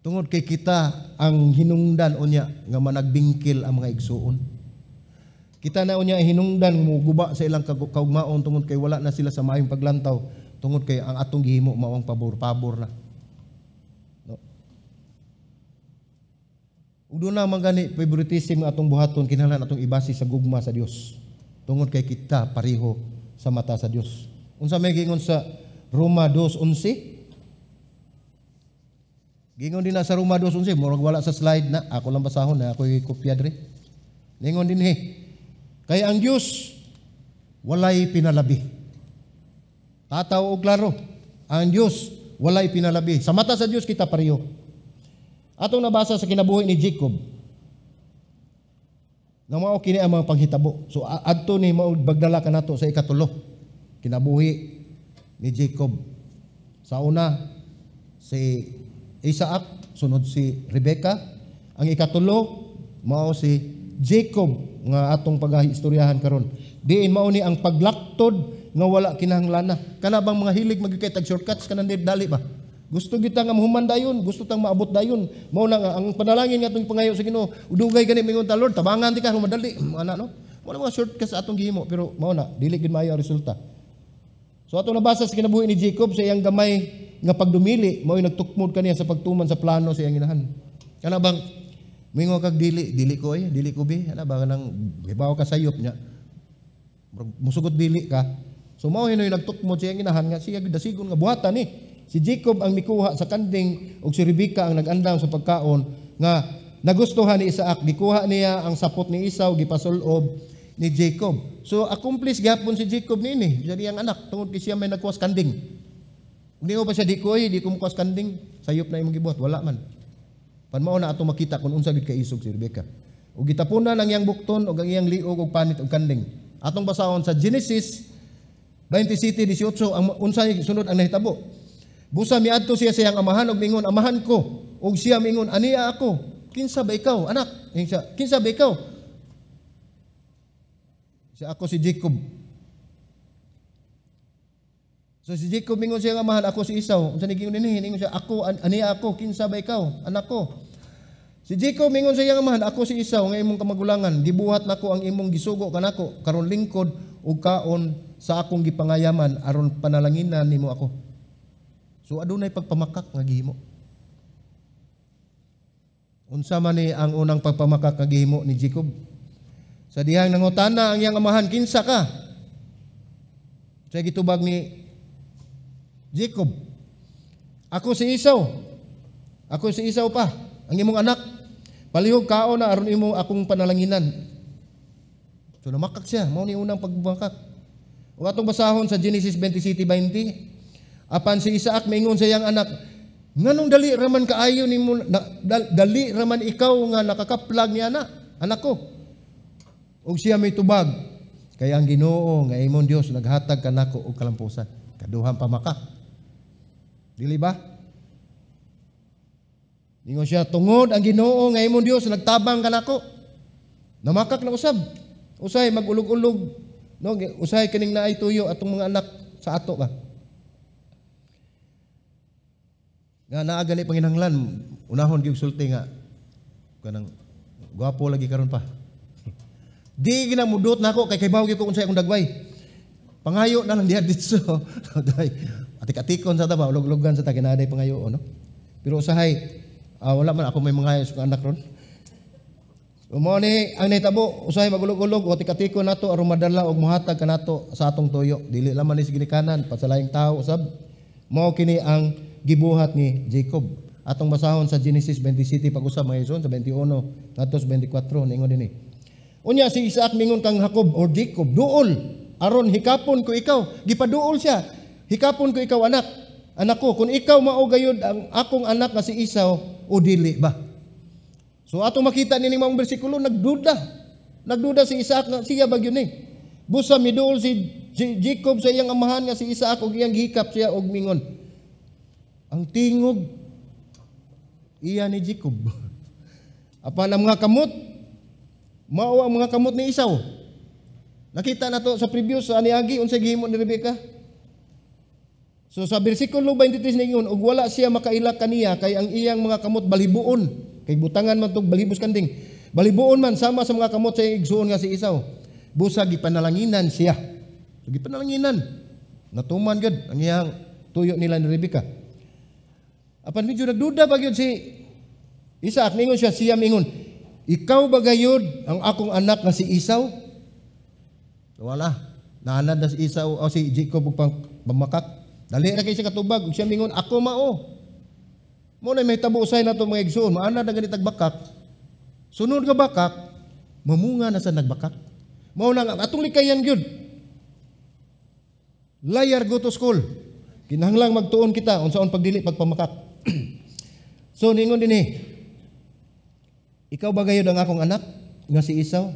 Speaker 1: Tungod kay kita ang hinungdan unya nga managbingkil ang mga igsuon. Kita na unya hinungdan mo guba sa ilang kaugmaon tungod kay wala na sila sa maayong paglantaw, tungod kay ang atong gihimo mao ang pabor-pabor na. No. Ug doon na man gani favoritism nga atong buhaton, kinahanglan atong ibase sa gugma sa Dios. Tungod kay kita pareho sa mata sa Dios. Unsa may gingon sa Roma 2:11? Gingon din na sa Roma 2:11, murag wala sa slide na, ako lang basahon na, ako'y kopya dre. Ningon din he, kay ang Dios walay pinalabi. Tataw og klaro, ang Dios walay pinalabi. Sa mata sa Dios kita pareho. Atong nabasa sa kinabuhi ni Jacob, nga mao kini ang mga panghitabo. So adto ni mao bagdala kanato sa ikatulo, kinabuhi ni Jacob. Sa una si Isaac, sunod si Rebecca. Ang ikatulo mao si Jacob nga atong pagahistoryahan karon. Diin mao ni ang paglaktod nga wala kinahanglan. Kana bang mga hilig magkay tag shortcuts, kanang dali ba? Gusto kita nga mahuman dayon, gusto tang maabot dayon. Mao na nga ang panalangin nga atong pangayo sa Ginoo, dugay gani mingon ta, "Lord, tabangan ti ka madali." Ana no. Wala mga shortcuts sa atong gihimo, pero mao na dili gid maayo ang resulta. So atong nabasa sa kinabuhi ni Jacob, sa iyang gamay nga pagdumili, mao nagtukmod kaniya sa pagtuman sa plano sa iyang inahan. Kana bang mingon kag dili, dili ko ay, dili ko bi, ana ba, kanang hibaw ka sayop niya. Musugot dili ka. So mao hinoy nagtukmod sa iyang inahan nga siya dasigon nga buhatan ni. Si Jacob ang mikuha sa kanding ug si Rebecca ang nag-andam sa pagkaon nga nagustuhan ni Isaac. Gikuha niya ang sapot ni Esau, gipasul-ob ni Jacob. So accomplice gihapon si Jacob niini, siya iyang anak, tungod kay siya may nagkuha sa kanding. Hindi mo pa siya, "Di ko oy, di ko mukuha sa kanding." Sayop na imong gibuhat, wala man. Pan mao na atong makita kung unsa gid kaisog si Rebecca. Ug gitapunan ang iyang bukton ug ang iyang liog ug panit og kanding. Atong basahon sa Genesis 27:18 ang unsay sunod ang nahitabo. Busa miadto siya sa iyang amahan ug mingon, "Amahan ko." Ug siya mingon, "Ania ako." "Kinsa ba ikaw, anak?" Ingon siya, "Kinsa ba ikaw?" Siya, "Ako si Jacob." So si Jacob mingon siya amahan, "Ako si Esau." Unsa ni gingon dinhi? Ningon siya, "Ako ania ako, kinsa ba ikaw, anak ko?" Si Jacob mingon sa iyang amahan, "Ako si Esau nga imong kamagulangan. Gibuhat nako ang imong gisugo kanako. Karon lingkod ug kaon sa akong gipangayaman aron panalanginan nimo ako." So adunay pagpamakak nga gihimo. Unsa man ni ang unang pagpamakak nga gihimo ni Jacob? Sa dihang nangutana ang iyang amahan, "Kinsa ka?" Sa gitubag ni Jacob, "Ako si Esau. Ako si Esau pa, ang imong anak. Palihog kaon na aron imo akong panalanginan." So namakak siya, mao ni unang pagmakak. Ug atong basahon sa Genesis 27:20. Apan si Isaac maingon sa iyang anak, "Nganong dali raman kaayo nimo na, dali raman ikaw nga nakakaplag ni anak, anak ko?" Ug siya may tubag, "Kay ang Ginoo nga imong Dios naghatag kanako og kalampusan." Kaduhang pamakak. Dili ba? Ingon siya, "Tungod ang Ginoo nga imong Dios nagtabang kanako." Namakak na usab. Usay magulog-ulog, no, usay kining naay tuyo atong mga anak sa ato ba. Nga naa gani panginahanglan unahon gyud sulti nga kanang gwapo lagi karon pa. Di ginamudot nako kay kaybaw gyud ko unsay akong dagway. Pangayo na lang diha ditso. Atik-atikon sa ta ba, ulog-ulogan sa ta kinaday pangayo, no. Pero usahay wala man ako may mangayo sa anak ron. So, mao ni ang nahitabo, usahay magulog-ulog o atik-atikon nato aron madala og mohatag kanato sa atong tuyo. Dili lamang ni sa ginikanan, pasalayng tao usab. Mao kini ang gibuhat ni Jacob. Atong basahon sa Genesis 27 pag-usab, mga igsoon, sa 21 ngadto sa 24, ningon dinhi. Unya si Isaac mingon kang Jacob or Jacob, "Duol aron hikapon ko ikaw." Gipaduol siya. "Hikapon ko ikaw, anak. Anak ko, kung ikaw mao gayud ang akong anak nga si Esau o dili ba." So atong makita nining maong bersikulo, nagduda. Nagduda si Isaac nga siya ba gyud ni. Busa miduol si Jacob sa iyang amahan nga si Isaac ug iyang gihikap siya og mingon, "Ang tingog iya ni Jacob. Apan ang mga kamot mao ang mga kamot ni Esau." Nakita na to sa previous sa aniagi, unsay gihimo ni Rebecca. So sa bersikulo 23 ningon, ug wala siya makaila kaniya kay ang iyang mga kamot balibuon. Kay butangan man tog balhibos kanding. Balibuon man sama sa mga kamot sa iyang igsuon nga si Esau. Busa gipanalanginan siya. So gipanalanginan. Natuman gud ang iyang tuyo nila ni Rebecca. Apan medyo nagduda pa gyud si Isaac, ningon siya, siya mingon, ikaw ba gayud ang akong anak nga si Esau? Wala. Naanad na si Esau o si Jacob og pamakak. Dali ra kay siya katubag ug siya mingon, ako mao. Mo na may tabo usay nato mga igsoon, maanad na ganitag bakak. Sunod nga bakak, mamunga na sa nagbakak. Mao na nga atong likayan gyud. Liar go to school. Kinahanglang magtuon kita unsaon pagdili pagpamakak. So ningon dinhi, ikaw ba gayud ang akong anak nga si Esau?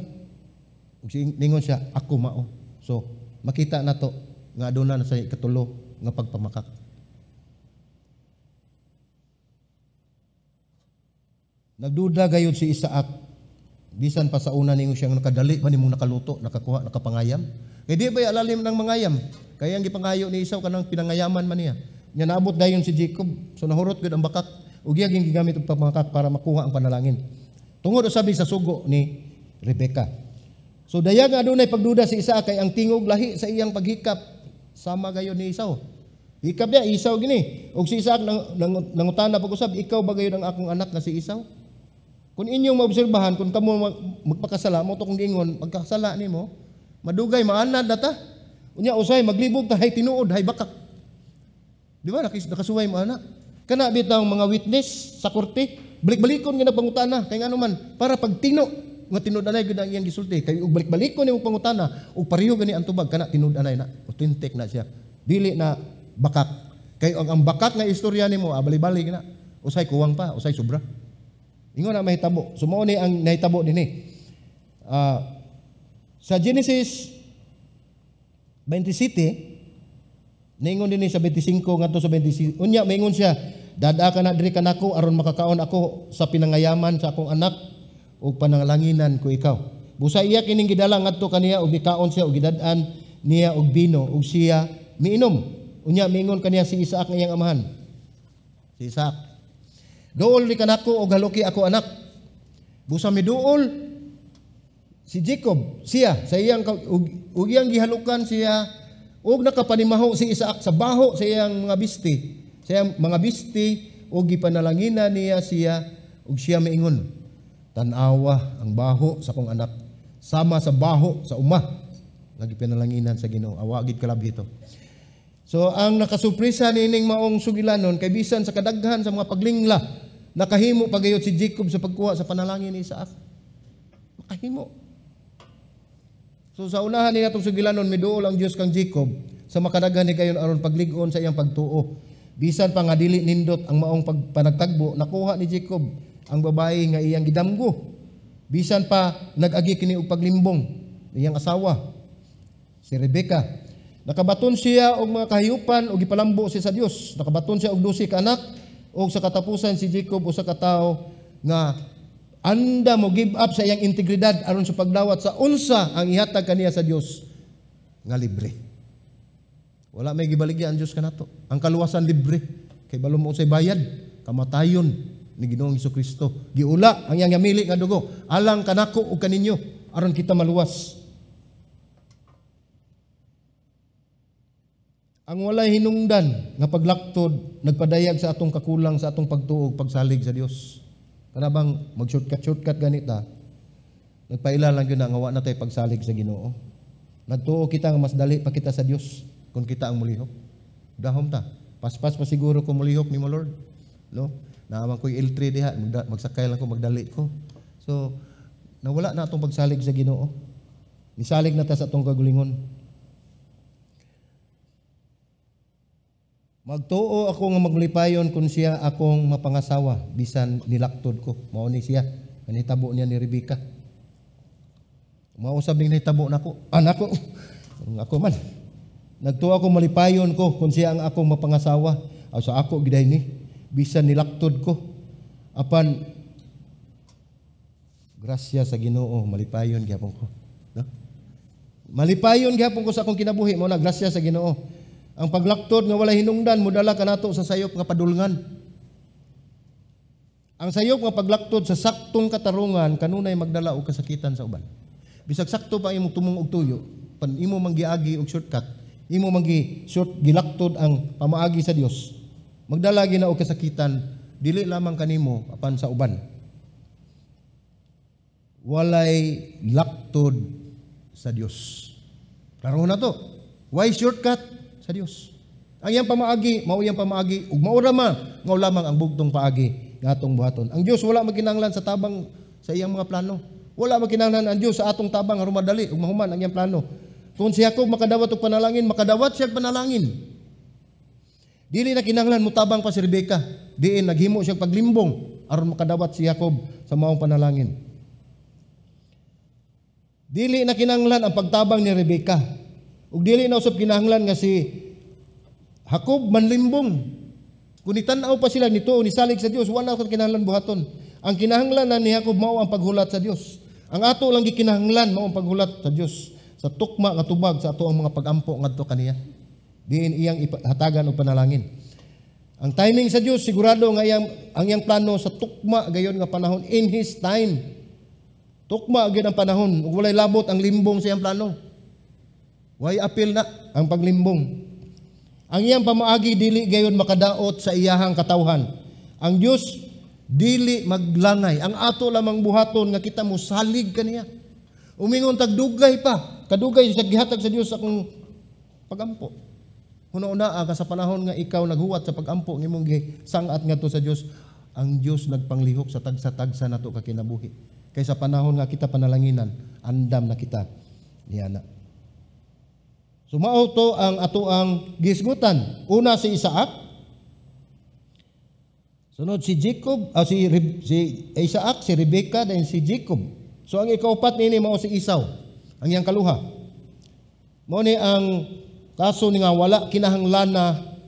Speaker 1: Ug ningon siya, ako mao. So makita nato nga aduna na sa ikatulo nga pagpamakak. Nagduda gayud si Isaac bisan pa sa una ningon siya nga nakadali man nimong nakaluto, nakakuha, nakapangayam. Kay di ba alalim ng mangayam? Kaya ang gipangayo ni Esau kanang pinangayaman man niya. Nya naabot dayon si Jacob, so nahurot gyud ang bakak ug iya gyud gigamit og pagpamakak para makuha ang panalangin. Tungod usabi sa sugo ni Rebecca. So dayag nga adunay pagduda si Isaac kay ang tingog lahi sa iyang paghikap sama gayon ni Esau. Hikap niya Esau gini. Og si Isaac nangutana pag-usab, ikaw ba gayon ang akong anak nga si Esau? Kung inyong maobserbahan, kung kamo magpakasala mo to kung giingon, pagkasala nimo, madugay maanad na ta. Unya usay maglibog ta hay tinuod hay bakak. Di ba nakasuway mo ana? Kana bitaw mga witness sa korte, balik-balikon nga nagpangutana kay ngano man para pagtino nga tinud-anay gyud ang iyang gisulti kay og balik-balikon nimong pangutana og pareho gani ang tubag kana tinud-anay na, authentic na siya. Dili na bakak. Kay ang bakak nga istorya nimo abali-bali na. Usay kuwang pa, usay sobra. Ingon na mahitabo. So mao ni ang nahitabo dinhi. Sa Genesis 27 ningon dinhi sa 25 ngadto sa 26. Unya maingon siya, dada ka na diri kanako aron makakaon ako sa pinangayaman sa akong anak ug panangalanginan ko ikaw. Busa iya kining gidala ngadto kaniya ug mikaon siya ug gidad-an niya og bino ug siya miinom. Unya miingon kaniya si Isaac nga iyang amahan. Si Isaac, duol ni kanako og haluki ako anak. Busa miduol si Jacob siya sa iyang ug iyang gihalukan siya ug nakapanimaho si Isaac sa baho sa iyang mga bisti. Sa iyang mga bisti ug gipanalanginan niya siya ug siya miingon, tan-awa ang baho sa akong anak sama sa baho sa uma nga gipanalanginan sa Ginoo. Awa gid kalabhi to. So ang nakasupresa nining maong sugilanon kay bisan sa kadaghan sa mga paglingla nakahimo pagayod si Jacob sa pagkuha sa panalangin ni Isaac. Makahimo. So sa unahan ni atong sugilanon miduol ang Dios kang Jacob sa makadaghan ni kayon aron paglig-on sa iyang pagtuo. Bisan pa nga dili nindot ang maong panagtagbo, nakuha ni Jacob ang babae nga iyang gidamgo. Bisan pa nag-agi kini og paglimbong iyang asawa si Rebecca. Nakabaton siya og mga kahayupan og gipalambo siya sa Dios. Nakabaton siya og 12 ka anak og sa katapusan si Jacob usa ka tawo nga anda mo give up sa iyang integridad aron sa pagdawat sa unsa ang ihatag kaniya sa Dios nga libre. Wala may gibaligya ang Dios kanato. Ang kaluwasan libre kay balo mo unsay bayad, kamatayon ni Ginoong Hesukristo. Giula ang iyang yamili nga dugo alang kanako ug kaninyo aron kita maluwas. Ang walay hinungdan nga paglaktod nagpadayag sa atong kakulang sa atong pagtuo pagsalig sa Dios. Kana bang mag-shortcut-shortcut ganita, nagpaila lang yun na nga wa na tayo pagsalig sa Ginoo. Nagtuo kita nga mas dali pa kita sa Dios kung kita ang mulihok. Dahom ta. Paspas pa siguro kung mulihok ni mo Lord. No? Naaman ko'y L3 diha, magsakay lang ko, magdali ko. So, nawala na atong pagsalig sa Ginoo. Nisalig na ta sa atong kagulingon. Magtuo ako nga maglipayon kung siya akong mapangasawa bisan nilaktod ko. Mao ni siya. Nahitabo niya ni Rebecca. Mao sab ning nahitabo nako. Anak ko. Ako man. Nagtuo ako malipayon ko kung siya ang akong mapangasawa. Aw sa ako giday ni bisan nilaktod ko. Apan grasya sa Ginoo malipayon gyapon ko. No? Malipayon gyapon ko sa akong kinabuhi, mao na grasya sa Ginoo. Ang paglaktod nga walay hinungdan modala kanato sa sayop nga padulngan. Ang sayop nga paglaktod sa saktong katarungan kanunay magdala og kasakitan sa uban. Bisag sakto pa imong tumong og tuyo, pan imo man giagi og shortcut, imo man gi short gilaktod ang pamaagi sa Dios. Magdala gyud na og kasakitan dili lamang kanimo apan sa uban. Walay laktod sa Dios. Klaro na to. Why shortcut sa Dios? Ang iyang pamaagi, mao iyang pamaagi ug mao ra man mao lamang ang bugtong paagi nga atong buhaton. Ang Dios wala magkinahanglan sa tabang sa iyang mga plano. Wala magkinahanglan ang Dios sa atong tabang aron madali ug mahuman ang iyang plano. Kung si Jacob makadawat og panalangin, makadawat siya og panalangin. Dili na kinahanglan mutabang pa si Rebecca. Diin naghimo siya paglimbong aron makadawat si Jacob sa maong panalangin. Dili na kinahanglan ang pagtabang ni Rebecca. Ug dili na usab kinahanglan nga si Jacob manlimbong. Kung itan-aw pa sila nito nisalig sa Dios, wala na kinahanglan buhaton. Ang kinahanglan na ni Jacob mao ang paghulat sa Dios. Ang ato lang gikinahanglan mao ang paghulat sa Dios sa tukma nga tubag sa ato ang mga pagampo ngadto kaniya. Diin iyang hatagan og panalangin. Ang timing sa Dios, sigurado nga iyang ang iyang plano sa tukma gayon nga panahon, in His time. Tukma gyud ang panahon ug walay labot ang limbong sa iyang plano. Way apil na ang paglimbong. Ang iyang pamaagi dili gayon makadaot sa iyahang katawhan. Ang Dios dili maglangay. Ang ato lamang buhaton nga kita mosalig kaniya. Umingon tag dugay pa, kadugay sa gihatag sa Dios akong pagampo. Huna-una ka sa panahon nga ikaw naghuwat sa pagampo ng imong gisangat ngadto sa Dios, ang Dios nagpanglihok sa tagsa-tagsa nato ka kinabuhi. Kay sa panahon nga kita panalanginan, andam na kita niana. So mao to ang ato ang gisgutan. Una si Isaac, sunod si Jacob, si Isaac, si Rebecca, then si Jacob. So ang ikaupat niini mao si Esau, ang iyang kaluha. Mao ni ang kaso ni nga wala kinahanglana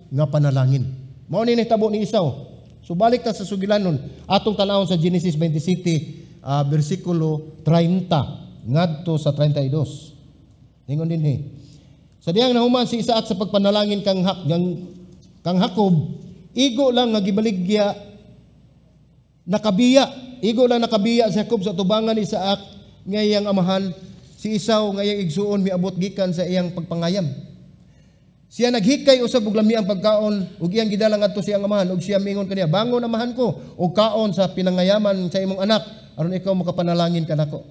Speaker 1: nga panalangin. Mao ni nahitabo ni Esau. So balik ta sa sugilanon, atong tan-awon sa Genesis 27, bersikulo 30 ngadto sa 32. Ingon dinhi. Sa diyang nahuman si Isaac sa pagpanalangin kang Jacob, igo lang nga gibaligya nakabiya. Igo lang nakabiya si Jacob sa tubangan ni Isaac nga iyang amahan. Si Esau nga iyang igsuon miabot gikan sa iyang pagpangayam. Siya naghikay usab og lami ang pagkaon ug iyang gidala ngadto sa iyang amahan ug siya mingon kaniya, "Bangon, amahan ko, og kaon sa pinangayaman sa imong anak aron ikaw makapanalangin kanako,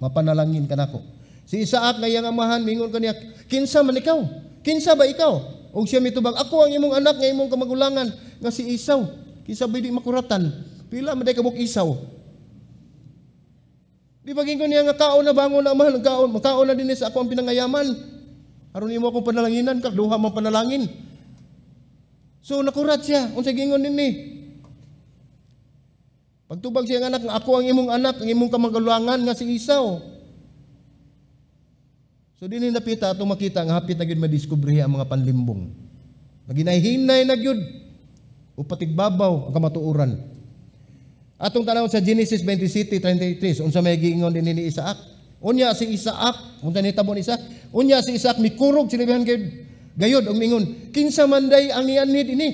Speaker 1: mapanalangin kanako." Si Isaac nga iyang amahan mingon kaniya, "Kinsa man ikaw? Kinsa ba ikaw?" Ug siya mitubag, "Ako ang imong anak nga imong kamagulangan nga si Esau." Kinsa ba di makuratan? Pila man day kabuk Esau? Di ba gingon niya nga kaon na, bangon na, amahan, kaon, makaon na din sa ako ang pinangayaman. Aron imo akong panalanginan, kaduha man panalangin. So nakurat siya, unsa gingon nini? Pagtubag siya ang anak, "Ako ang imong anak, ang imong kamagulangan nga si Esau." So dinhi napita atong makita nga hapit na gyud madiskubrihe ang mga panlimbong. Naginahinay na gyud o patigbabaw ang kamatuoran. Atong tan-awon sa Genesis 27:33, unsa may giingon dinhi ni Isaac. Unya si Isaac, unsa nitabo ni Isaac? Unya si Isaac mikurog sinibihan gayud gayud ug mingon, "Kinsa man day ang nianhid ini?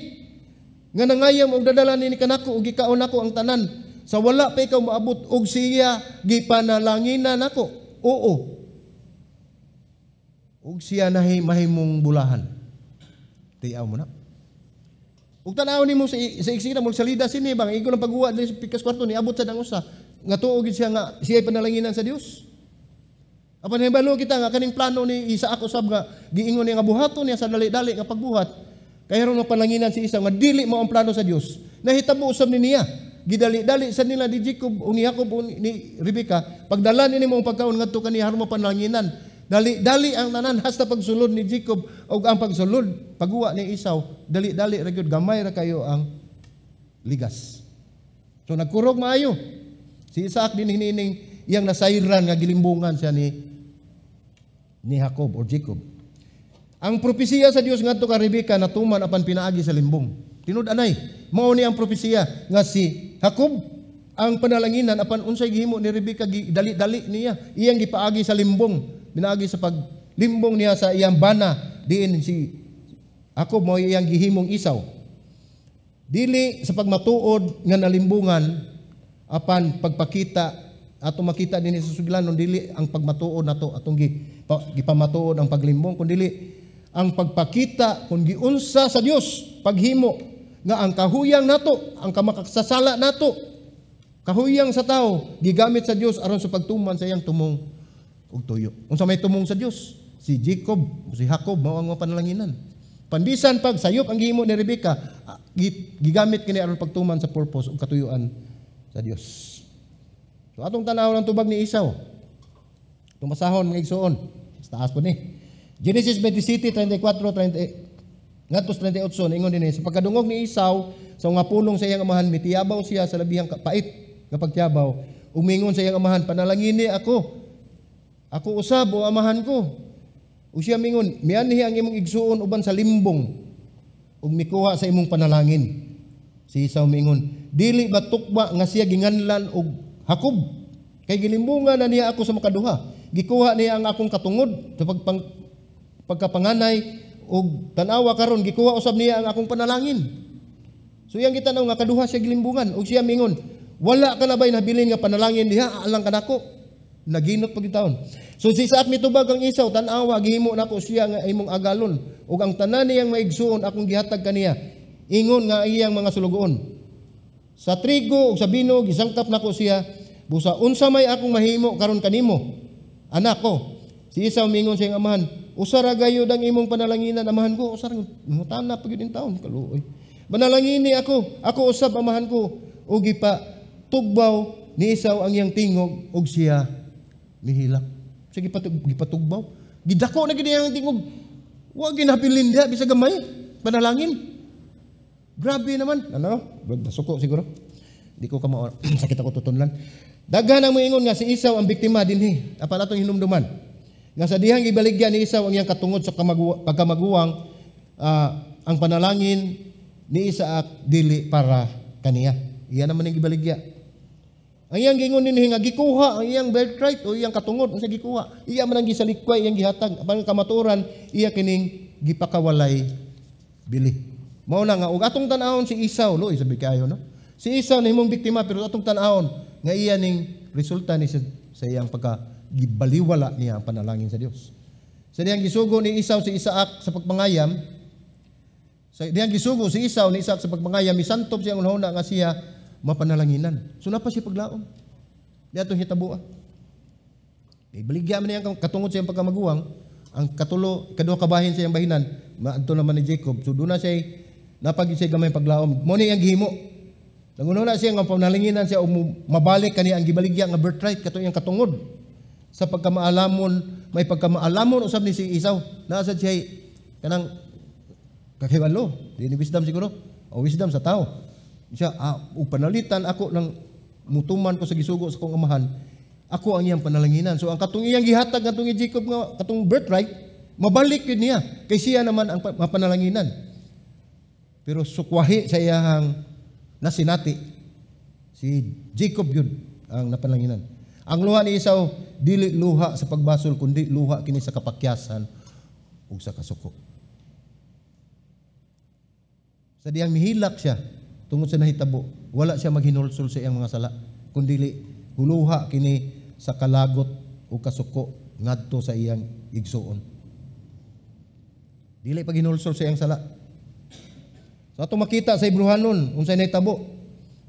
Speaker 1: Nga nangayam og dadala nini kanako ug gikaon nako ang tanan sa wala pa ikaw moabot ug siya gipanalanginan nako." Oo. Ug siya nahi mahimong bulahan. Tiaw mo na. Ug tan-aw nimo sa iksina mo salida sini bang igo lang pagguwa diri sa pikas kwarto niabot sa dangusa nga tuo gid siya nga siya panalanginan sa Dios. Apan hibalo kita nga kaning plano ni Isaac usab nga giingon niya nga buhaton niya sa dali-dali nga pagbuhat kay aron mapalanginan si Esau nga dili mao ang plano sa Dios. Nahitabo usab ni niya. Gidali-dali sa nila ni Jacob o ni Jacob o ni Rebecca pagdala nini mo ang pagkaon ngadto kaniya aron mapalanginan. Dali-dali ang tanan hasta pagsulod ni Jacob og ang pagsulod pagguwa ni Esau, dali-dali ra gyud, gamay ra kayo ang ligas. So nagkurog maayo si Isaac din hinining iyang nasayran nga gilimbungan siya ni Jacob or Jacob. Ang propesiya sa Dios ngadto ka Rebecca natuman apan pinaagi sa limbong. Tinud anay, mao ni ang propesiya nga si Jacob ang panalanginan apan unsay gihimo ni Rebecca, dali-dali niya iyang gipaagi sa limbong. Pinaagi sa paglimbong niya sa iyang bana diin si Jacob mao iyang gihimong Esau. Dili sa pagmatuod nga nalimbungan, apan pagpakita ato makita dinhi sa sugilanon, dili ang pagmatuod nato atong gipamatuod ang paglimbong, kun dili ang pagpakita kung giunsa sa Dios paghimo nga ang kahuyang nato, ang kamakasasala nato, kahuyang sa tao, gigamit sa Dios aron sa pagtuman sa iyang tumong ug tuyo. Unsa may tumong sa Dios? Si Jacob, si Jacob mao ang panalanginan. Panbisan pag sayop ang gihimo ni Rebecca, gigamit kini aron pagtuman sa purpose ug katuyuan sa Dios. So atong tan-awon ang tubag ni Esau. Tumasahon, mga igsuon. Sa taas po ni. Genesis 27, 34, 30, ngadto 38, ingon dinhi, sa pagkadungog ni Esau sa mga pulong sa iyang amahan, mitiyabaw siya sa labihang pait nga pagtiyabaw. Umingon sa iyang amahan, "Panalangini ako. Ako usab, o amahan ko." Ug siya mingon, "Mianhi ang imong igsuon uban sa limbong ug mikuha sa imong panalangin." Si Esau mingon, "Dili ba tukba nga siya ginganlan og Jacob? Kay gilimbungan na niya ako sa makaduha. Gikuha niya ang akong katungod sa pagkapanganay ug tan-awa karon, gikuha usab niya ang akong panalangin." So iyang gitanaw nga kaduha siya gilimbungan, ug siya mingon, "Wala ka na ba'y nabilin nga panalangin diha alang kanako?" Naginot pag taon. So si Isaac mitubag kang Esau, "Tan-awa, gihimo nako siya nga imong agalon ug ang tanan niyang maigsuon akong gihatag kaniya." Ingon nga iyang mga sulugoon. "Sa trigo ug sa bino gisangkap nako siya, busa unsa may akong mahimo karon kanimo, anak ko?" Si Esau mingon sa iyang amahan, "Usa ra gayud ang imong panalanginan, amahan ko." Usa ra mutana pag yun taon kaluoy. "Manalangini ako, ako usab, amahan ko." Ug gipa tugbaw ni Esau ang iyang tingog ug siya mihilak. Sige, gipatugbaw. Gidako na gid ang tingog. Wa ginabilin diha bisag gamay panalangin. Grabe naman. Ano? Nasuko siguro. Di ko kamao. Sakit ako tutunlan. Daghan ang moingon nga si Esau ang biktima dinhi. Apan atong hinumduman nga sa dihang ibaligya ni Esau ang iyang katungod sa pagkamaguwang, ang panalangin ni Isaac dili para kaniya. Iya naman ang gibaligya. Ang iyang gingon dinhi nga gikuha ang iyang birthright o iyang katungod, unsa gikuha? Iya man ang gisalikway, iyang gihatag. Apan kamatuoran, iya kining gipakawalay bili. Mao na nga og atong tan-awon si Esau, lo sabi kayo, no? Si Esau nahimong biktima, pero atong tan-awon nga iya ning resulta ni sa iyang pagka gibaliwala niya ang panalangin sa Dios. Sa dihang gisugo ni Esau si Isaac sa pagpangayam, sa dihang gisugo si Esau ni Isaac sa pagpangayam, misantop siya ang hunahuna nga siya mapanalanginan. So napa siya paglaom. Di atong hitabuan. Ibaligya man niya ang katungod sa iyang pagkamaguwang, ang katulo, kaduha kabahin sa iyang bahinan, maadto naman ni Jacob. So doon na siya, napagid siya gamay paglaom. Mo ni iyang gihimo. Nanguna siya nga panalanginan siya o mabalik kaniya ang gibaligya nga birthright, katong iyang katungod. Sa pagkamaalamon, may pagkamaalamon usab ni si Esau. Naa sad siya kanang kakibalo, di ni wisdom siguro, o wisdom sa tao. Siya, ug panalitan ako ng mutuman ko sa gisugo sa kong amahan, ako ang iyang panalanginan. So ang katong iyang gihatag katong ni Jacob nga katong birthright, mabalik yun niya kay siya naman ang mapanalanginan. Pero sukwahi sa iyang nasinati, si Jacob yun ang napanalanginan. Ang luha ni Esau dili luha sa pagbasol, kundi luha kini sa kapakyasan ug sa kasuko. Sa diyang mihilak siya tungod sa nahitabo, wala siya maghinulsol sa iyang mga sala, kundi huluha kini sa kalagot o kasuko ngadto sa iyang igsuon. Dili paghinulsol sa iyang sala. So atong makita sa Hebreohanon unsay nahitabo.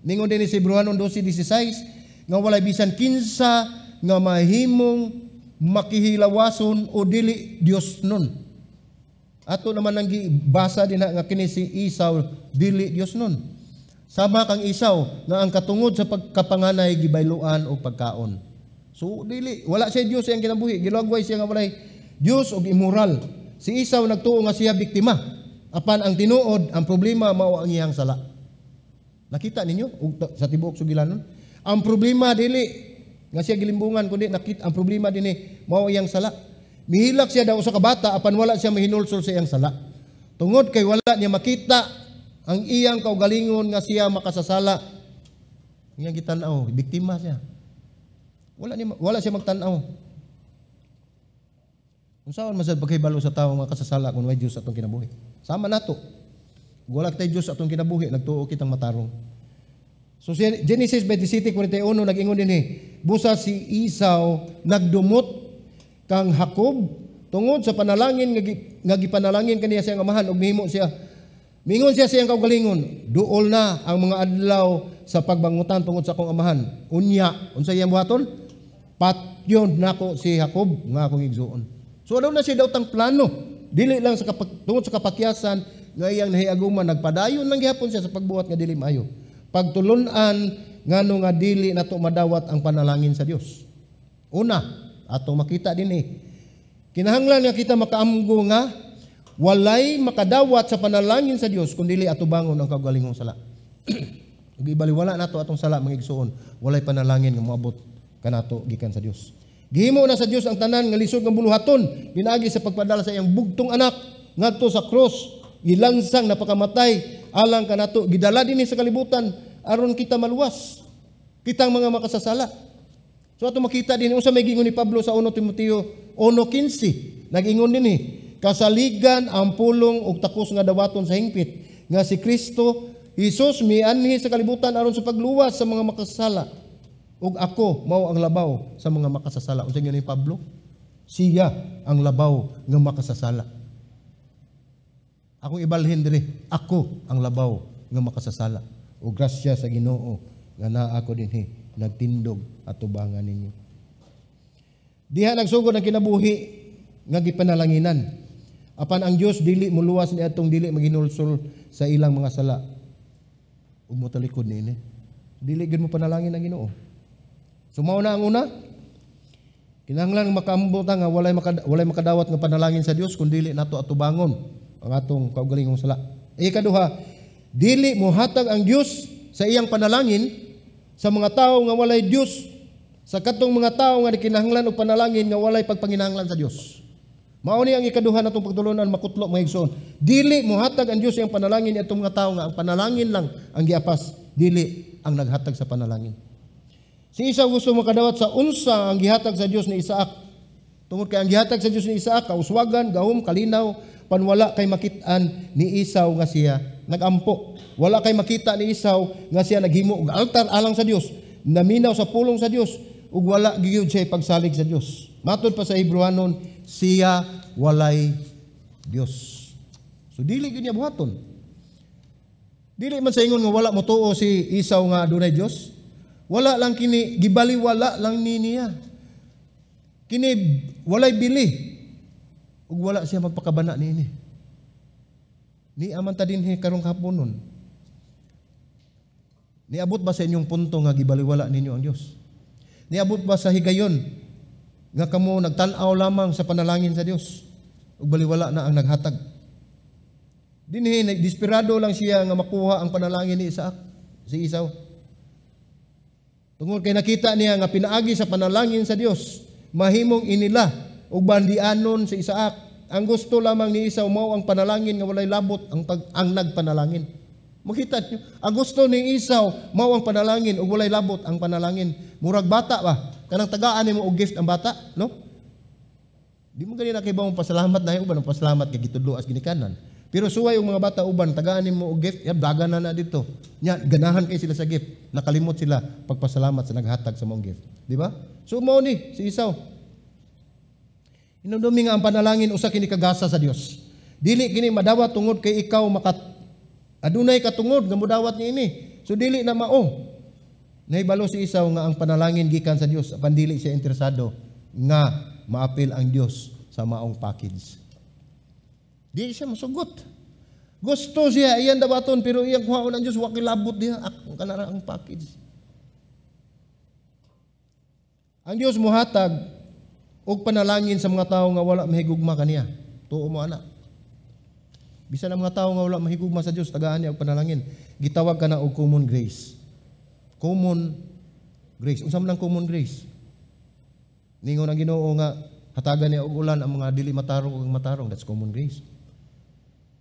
Speaker 1: Ningon dinhi sa Hebreohanon 12:16 nga walay bisan kinsa nga mahimong makihilawason o dili Dios nun. Ato naman ang gibasa dinha nga kini si Esau dili Dios nun. Sama kang Esau nga ang katungod sa pagkapanganay gibayloan og pagkaon. So dili, wala siya Dios iyang kinabuhi, gilagway siya nga walay Dios og immoral. Si Esau nagtuo nga siya biktima. Apan ang tinuod, ang problema mao ang iyang sala. Nakita ninyo og sa tibuok sugilanon? Ang problema dili nga siya gilimbungan, kundi nakita ang problema dinhi mao iyang sala. Mihilak siya daw sa kabata apan wala siya mahinulsol sa iyang sala. Tungod kay wala niya makita ang iyang kaugalingon nga siya makasasala. Iyang gitan-aw, biktima siya. Wala siya magtan-aw. Unsaon man sad pagkahibalo sa tawo nga kasasala kung way Dios atong kinabuhi? Sama nato. Wala kitay Dios atong kinabuhi, nagtuo kitang matarong. So si Genesis 27:41 nag-ingon dinhi, busa si Esau nagdumot kang Jacob tungod sa panalangin nga gipanalangin kaniya siyang amahan ug mihimo siya. Mingon siya siyang kaugalingon, "Duol na ang mga adlaw sa pagbangutan tungod sa akong amahan. Unya, unsa iyang buhaton? Patyon nako si Jacob nga akong igsuon." So ano na siya daw tang plano? Dili lang sa tungod sa kapakyasan nga iyang nahiaguman, nagpadayon lang gihapon siya sa pagbuhat nga dili maayo. Pagtulunan ngano nga dili nato madawat ang panalangin sa Dios. Una, atong makita dinhi, kinahanglan nga kita makaamgo nga walay makadawat sa panalangin sa Dios kun dili atubangon ang kaugalingong sala. Ug ibaliwala nato atong sala, mga igsuon, walay panalangin nga moabot kanato gikan sa Dios. Gihimo na sa Dios ang tanan nga lisod nga buluhaton pinaagi sa pagpadala sa iyang bugtong anak ngadto sa krus, gilansang napakamatay alang kanato, gidala dinhi sa kalibutan aron kita maluwas, kitang mga makasasala. So ato makita din unsa may giingon ni Pablo sa 1 Timoteo 1:15. Nag-ingon dinhi, kasaligan ang pulong ug takos nga dawaton sa hingpit nga si Kristo Jesus mianhi sa kalibutan aron sa pagluwas sa mga makasasala, ug ako mao ang labaw sa mga makasasala. Unsa ni Pablo? Siya ang labaw nga makasasala. Akong ibalhin diri, ako ang labaw nga makasasala. O grasya sa Ginoo nga naa ako dinhi nagtindog atubangan ninyo. Diha nagsugod ang kinabuhi nga gipanalanginan. Apan ang Dios dili moluwas ni atong dili maginulsol sa ilang mga sala ug motalikod niini. Dili gyud mo panalangin ang Ginoo. So mao na ang una. Kinahanglan makaambot nga walay makadawat nga panalangin sa Dios kun dili nato atubangon ang atong kaugalingong sala. Ikaduha, dili mohatag ang Dios sa iyang panalangin sa mga tawo nga walay Dios, sa katong mga tawo nga kinahanglan og panalangin nga walay pagpanginahanglan sa Dios. Mao ni ang ikaduha natong pagtulunan makutlo, mga igsoon. Dili mohatag ang Dios sa iyang panalangin atong mga tawo nga ang panalangin lang ang giapas, dili ang naghatag sa panalangin. Si Esau gusto makadawat sa unsa ang gihatag sa Dios ni Isaac. Tungod kay ang gihatag sa Dios ni Isaac, kauswagan, gahom, kalinaw, panwala kay makit-an ni Esau nga siya nagampo. Wala kay makita ni Esau nga siya naghimo og altar alang sa Dios, naminaw sa pulong sa Dios, ug wala giyud siya pagsalig sa Dios. Matod pa sa Hebrewanon, siya walay Dios. So dili gyud niya buhaton. Dili man sa ingon nga wala motuo si Esau nga adunay Dios. Wala lang kini gibaliwala lang ni niya. Kini walay bili ug wala siya magpakabana niini. Ni aman ta dinhi karong haponon. Niabot ba sa inyong punto nga gibaliwala ninyo ang Dios? Niabot ba sa higayon nga kamo nagtan-aw lamang sa panalangin sa Dios ug baliwala na ang naghatag? Dinhi desperado lang siya nga makuha ang panalangin ni Isaac, si Esau. Tungod kay nakita niya nga pinaagi sa panalangin sa Dios, mahimong inila ug bandianon si Isaac. Ang gusto lamang ni Esau mao ang panalangin nga walay labot ang nagpanalangin. Makita niyo, ang gusto ni Esau mao ang panalangin ug walay labot ang panalangin. Murag bata ba? Kanang tagaan nimo og gift ang bata, no? Di mo gani nakibawong pasalamat na uban ang pasalamat kay gitudlo as ginikanan. Pero suway og mga bata uban tagaan nimo og gift, yab dagan na na dito. Nya ganahan kay sila sa gift, nakalimot sila pagpasalamat sa naghatag sa mong gift, di ba? So mao ni si Esau. Inumdumi nga ang panalangin usa kini kagasa sa Dios. Dili kini madawat tungod kay ikaw maka adunay katungod nga modawat niini. So dili na mao. Nahibalo si Esau nga ang panalangin gikan sa Dios, apan dili siya interesado nga maapil ang Dios sa maong package. Di siya masugot. Gusto siya iyan dawaton pero iyang kuhaon ang Dios wa kilabot diha akong kanara ang package. Ang Dios mohatag og panalangin sa mga tawo nga wala mahigugma kaniya. Tuo mo ana. Bisan ang mga tawo nga wala mahigugma sa Dios, tagaan niya og panalangin. Gitawag kana og common grace. Common grace. Unsa man ang common grace? Ningon ang Ginoo nga hatagan niya og ulan ang mga dili matarong ug matarong. That's common grace.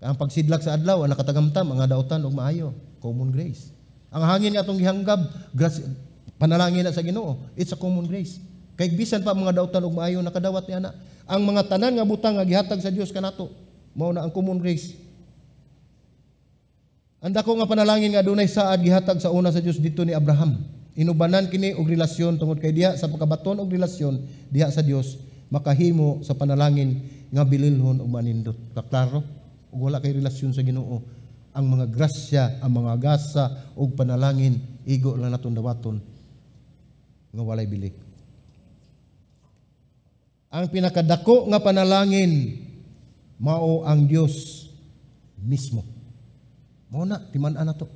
Speaker 1: Ang pagsidlak sa adlaw, ang nakatagamtam, ang dautan og maayo, common grace. Ang hangin nga atong gihanggab, grace, panalangin na sa Ginoo. It's a common grace. Kay bisan pa mga dautan og maayo nakadawat ni ana. Ang mga tanan nga butang nga gihatag sa Dios kanato, mao na ang common grace. Ang dako nga panalangin nga adunay saad gihatag sa una sa Dios dito ni Abraham. Inubanan kini og relasyon tungod kay diha sa pagkabaton og relasyon diha sa Dios makahimo sa panalangin nga bililhon ug manindot. Kaklaro, ug wala kay relasyon sa Ginoo, ang mga grasya, ang mga gasa ug panalangin igo lang natong dawaton nga walay bili. Ang pinakadako nga panalangin mao ang Dios mismo. Mao na timan-an nato.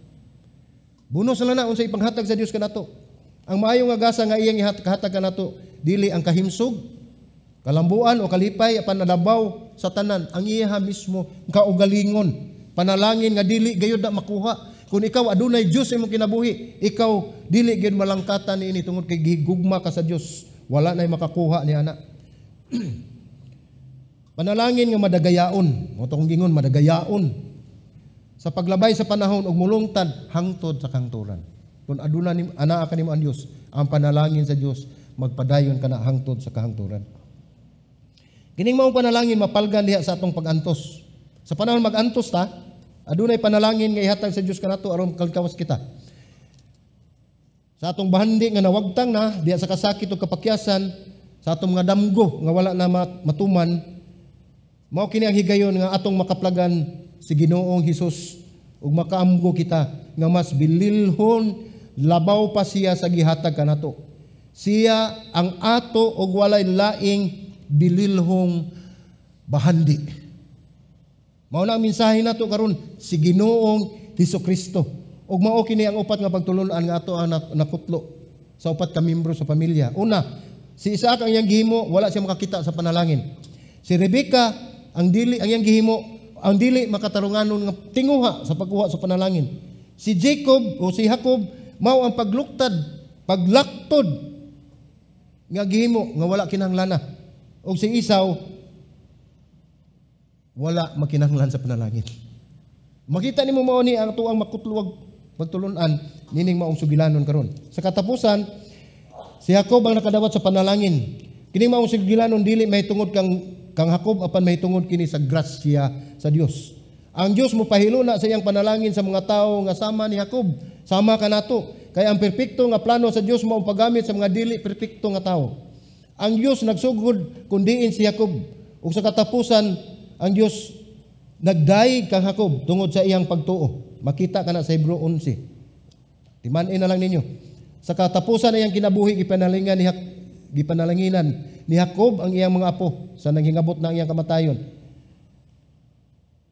Speaker 1: Bunos lang na unsa ipanghatag sa Dios kanato. Ang maayo nga gasa nga iyang ihatag kanato dili ang kahimsog, kalambuan o kalipay, apan nalabaw sa tanan ang iya mismo kaugalingon. Panalangin nga dili gayud na makuha. Kung ikaw adunay Dios sa imong kinabuhi, ikaw dili gyud malangkatan niini tungod kay gigugma ka sa Dios. Wala nay makakuha ni ana. Panalangin nga madagayaon, mo tong gingon madagayaon. Sa paglabay sa panahon ug mulungtad hangtod sa kahangturan. Kung aduna ni anaa kanimo ang Dios, ang panalangin sa Dios magpadayon kana hangtod sa kahangturan. Kining maong panalangin mapalgan diha sa atong pag-antos. Sa panahon mag-antos ta, adunay panalangin nga ihatag sa Dios kanato aron kalkawas kita. Sa atong bahandi nga nawagtang na diha sa kasakit ug kapakyasan, sa atong mga damgo nga wala na matuman, mao kini ang higayon nga atong makaplagan si Ginoong Hesus ug makaamgo kita nga mas bililhon labaw pa siya sa gihatag kanato. Siya ang ato og walay laing bililhong bahandi. Mao na ang mensahe nato karon, si Ginoong Hesukristo. Ug mao kini ang upat nga pagtulon-an nga ato ang nakutlo sa upat ka miyembro sa pamilya. Una, si Isaac ang iyang gihimo, wala siya makakita sa panalangin. Si Rebecca ang dili ang iyang gihimo, ang dili makatarunganon nga tinguha sa pagkuha sa panalangin. Si Jacob o si Jacob mao ang pagluktad, paglaktod nga gihimo nga wala kinahanglan. Og si Esau wala makinahanglan sa panalangin. Makita nimo mao ni ang tuang makutluwag pagtulun-an nining maong sugilanon karon. Sa katapusan, si Jacob ang nakadawat sa panalangin. Kining maong sugilanon dili mahitungod kang Jacob apan mahitungod kini sa grasya sa Dios. Ang Dios mopahiluna sa iyang panalangin sa mga tawo nga sama ni Jacob, sama kanato. Kay ang perpekto nga plano sa Dios mao paggamit sa mga dili perpekto nga tawo. Ang Dios nagsugod kun diin si Jacob ug sa katapusan ang Dios nagdayeg kang Jacob tungod sa iyang pagtuo. Makita kana sa Hebreo 11. Timan-in na lang ninyo. Sa katapusan iyang kinabuhi gipanalanginan ni Jacob ang iyang mga apo sa nanghingabot na ang iyang kamatayon.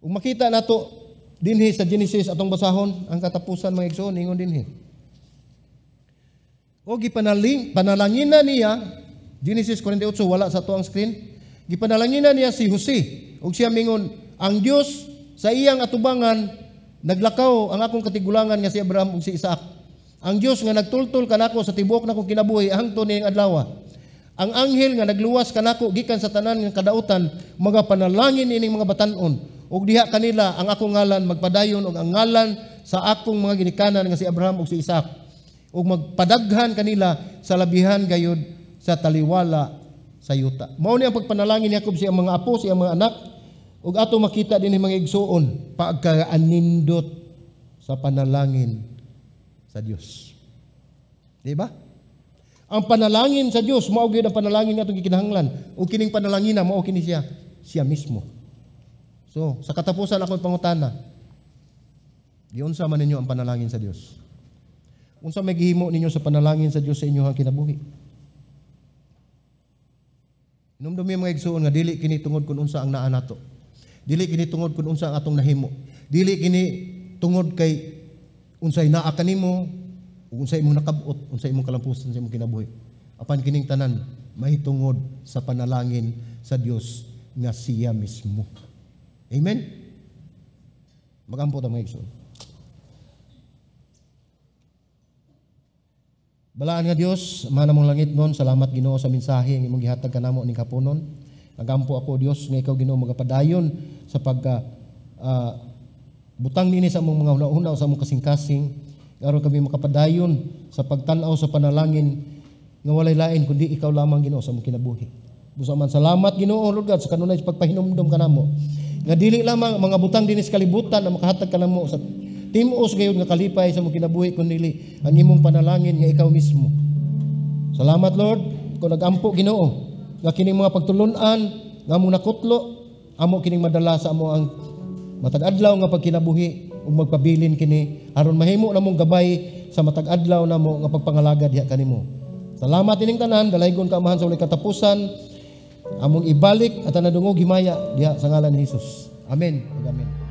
Speaker 1: Ug makita nato dinhi sa Genesis atong basahon ang katapusan, mga igsoon, ingon dinhi. O panalanginan niya, Genesis 48, wala sa to ang screen. Gipanalanginan niya si Jose ug siya mingon, ang Dios sa iyang atubangan naglakaw ang akong katigulangan nga si Abraham ug si Isaac. Ang Dios nga nagtultol kanako sa tibuok nakong kinabuhi hangtod nining adlaw. Ang anghel nga nagluwas kanako gikan sa tanan nga kadautan magapanalangin ining mga batan-on ug diha kanila ang akong ngalan magpadayon ug ang ngalan sa akong mga ginikanan nga si Abraham ug si Isaac ug magpadaghan kanila sa labihan gayud sa taliwala sa yuta. Mao ni ang pagpanalangin ni Jacob sa iyang mga apo, sa iyang mga anak, ug ato makita dinhi mga igsuon pagkaanindot sa panalangin sa Dios. Di ba? Ang panalangin sa Dios mao gyud ang panalangin nga atong gikinahanglan, ug kining panalangina mao kini siya, siya mismo. So, sa katapusan akong pangutana, giunsa man ninyo ang panalangin sa Dios? Unsa may gihimo ninyo sa panalangin sa Dios sa inyong kinabuhi? Inumdumi mga igsuon nga dili kini tungod kun unsa ang naa nato. Dili kini tungod kun unsa ang atong nahimo. Dili kini tungod kay unsay naa kanimo, unsay imong nakab-ot, unsay imong kalampusan sa imong kinabuhi. Apan kining tanan mahitungod sa panalangin sa Dios nga siya mismo. Amen. Magampo ta mga igsoon. Balaan nga Dios, Ama namong langit nun, salamat Ginoo sa mensahe nga imong gihatag kanamo ning kapunon. Nagampo ako Dios nga ikaw Ginoo magapadayon sa pagka butang nini sa among mga hunahuna sa among kasing-kasing aron kami makapadayon sa pagtan-aw sa panalangin nga walay lain kundi ikaw lamang Ginoo sa among kinabuhi. Busa man salamat, Ginoo, Lord God, sa kanunay sa pagpahinumdom kanamo nga dili lamang mga butang dinis kalibutan na makahatag kanamo sa timuos gayud nga kalipay sa among kinabuhi, kundi ang imong panalangin nga ikaw mismo. Salamat, Lord, kung nagampo, Ginoo, nga kining mga pagtulunan nga among nakutlo, amo kining madala sa amo ang matag adlaw nga pagkinabuhi ug magpabilin kini aron mahimo namong gabay sa matag adlaw namo nga pagpangalagad diha kanimo. Salamat ining tanan, dalaygon ka, Amahan, sa walay katapusan. Among ibalik at nadungog himaya diha sa ngalan ni Jesus. Amen. Amen.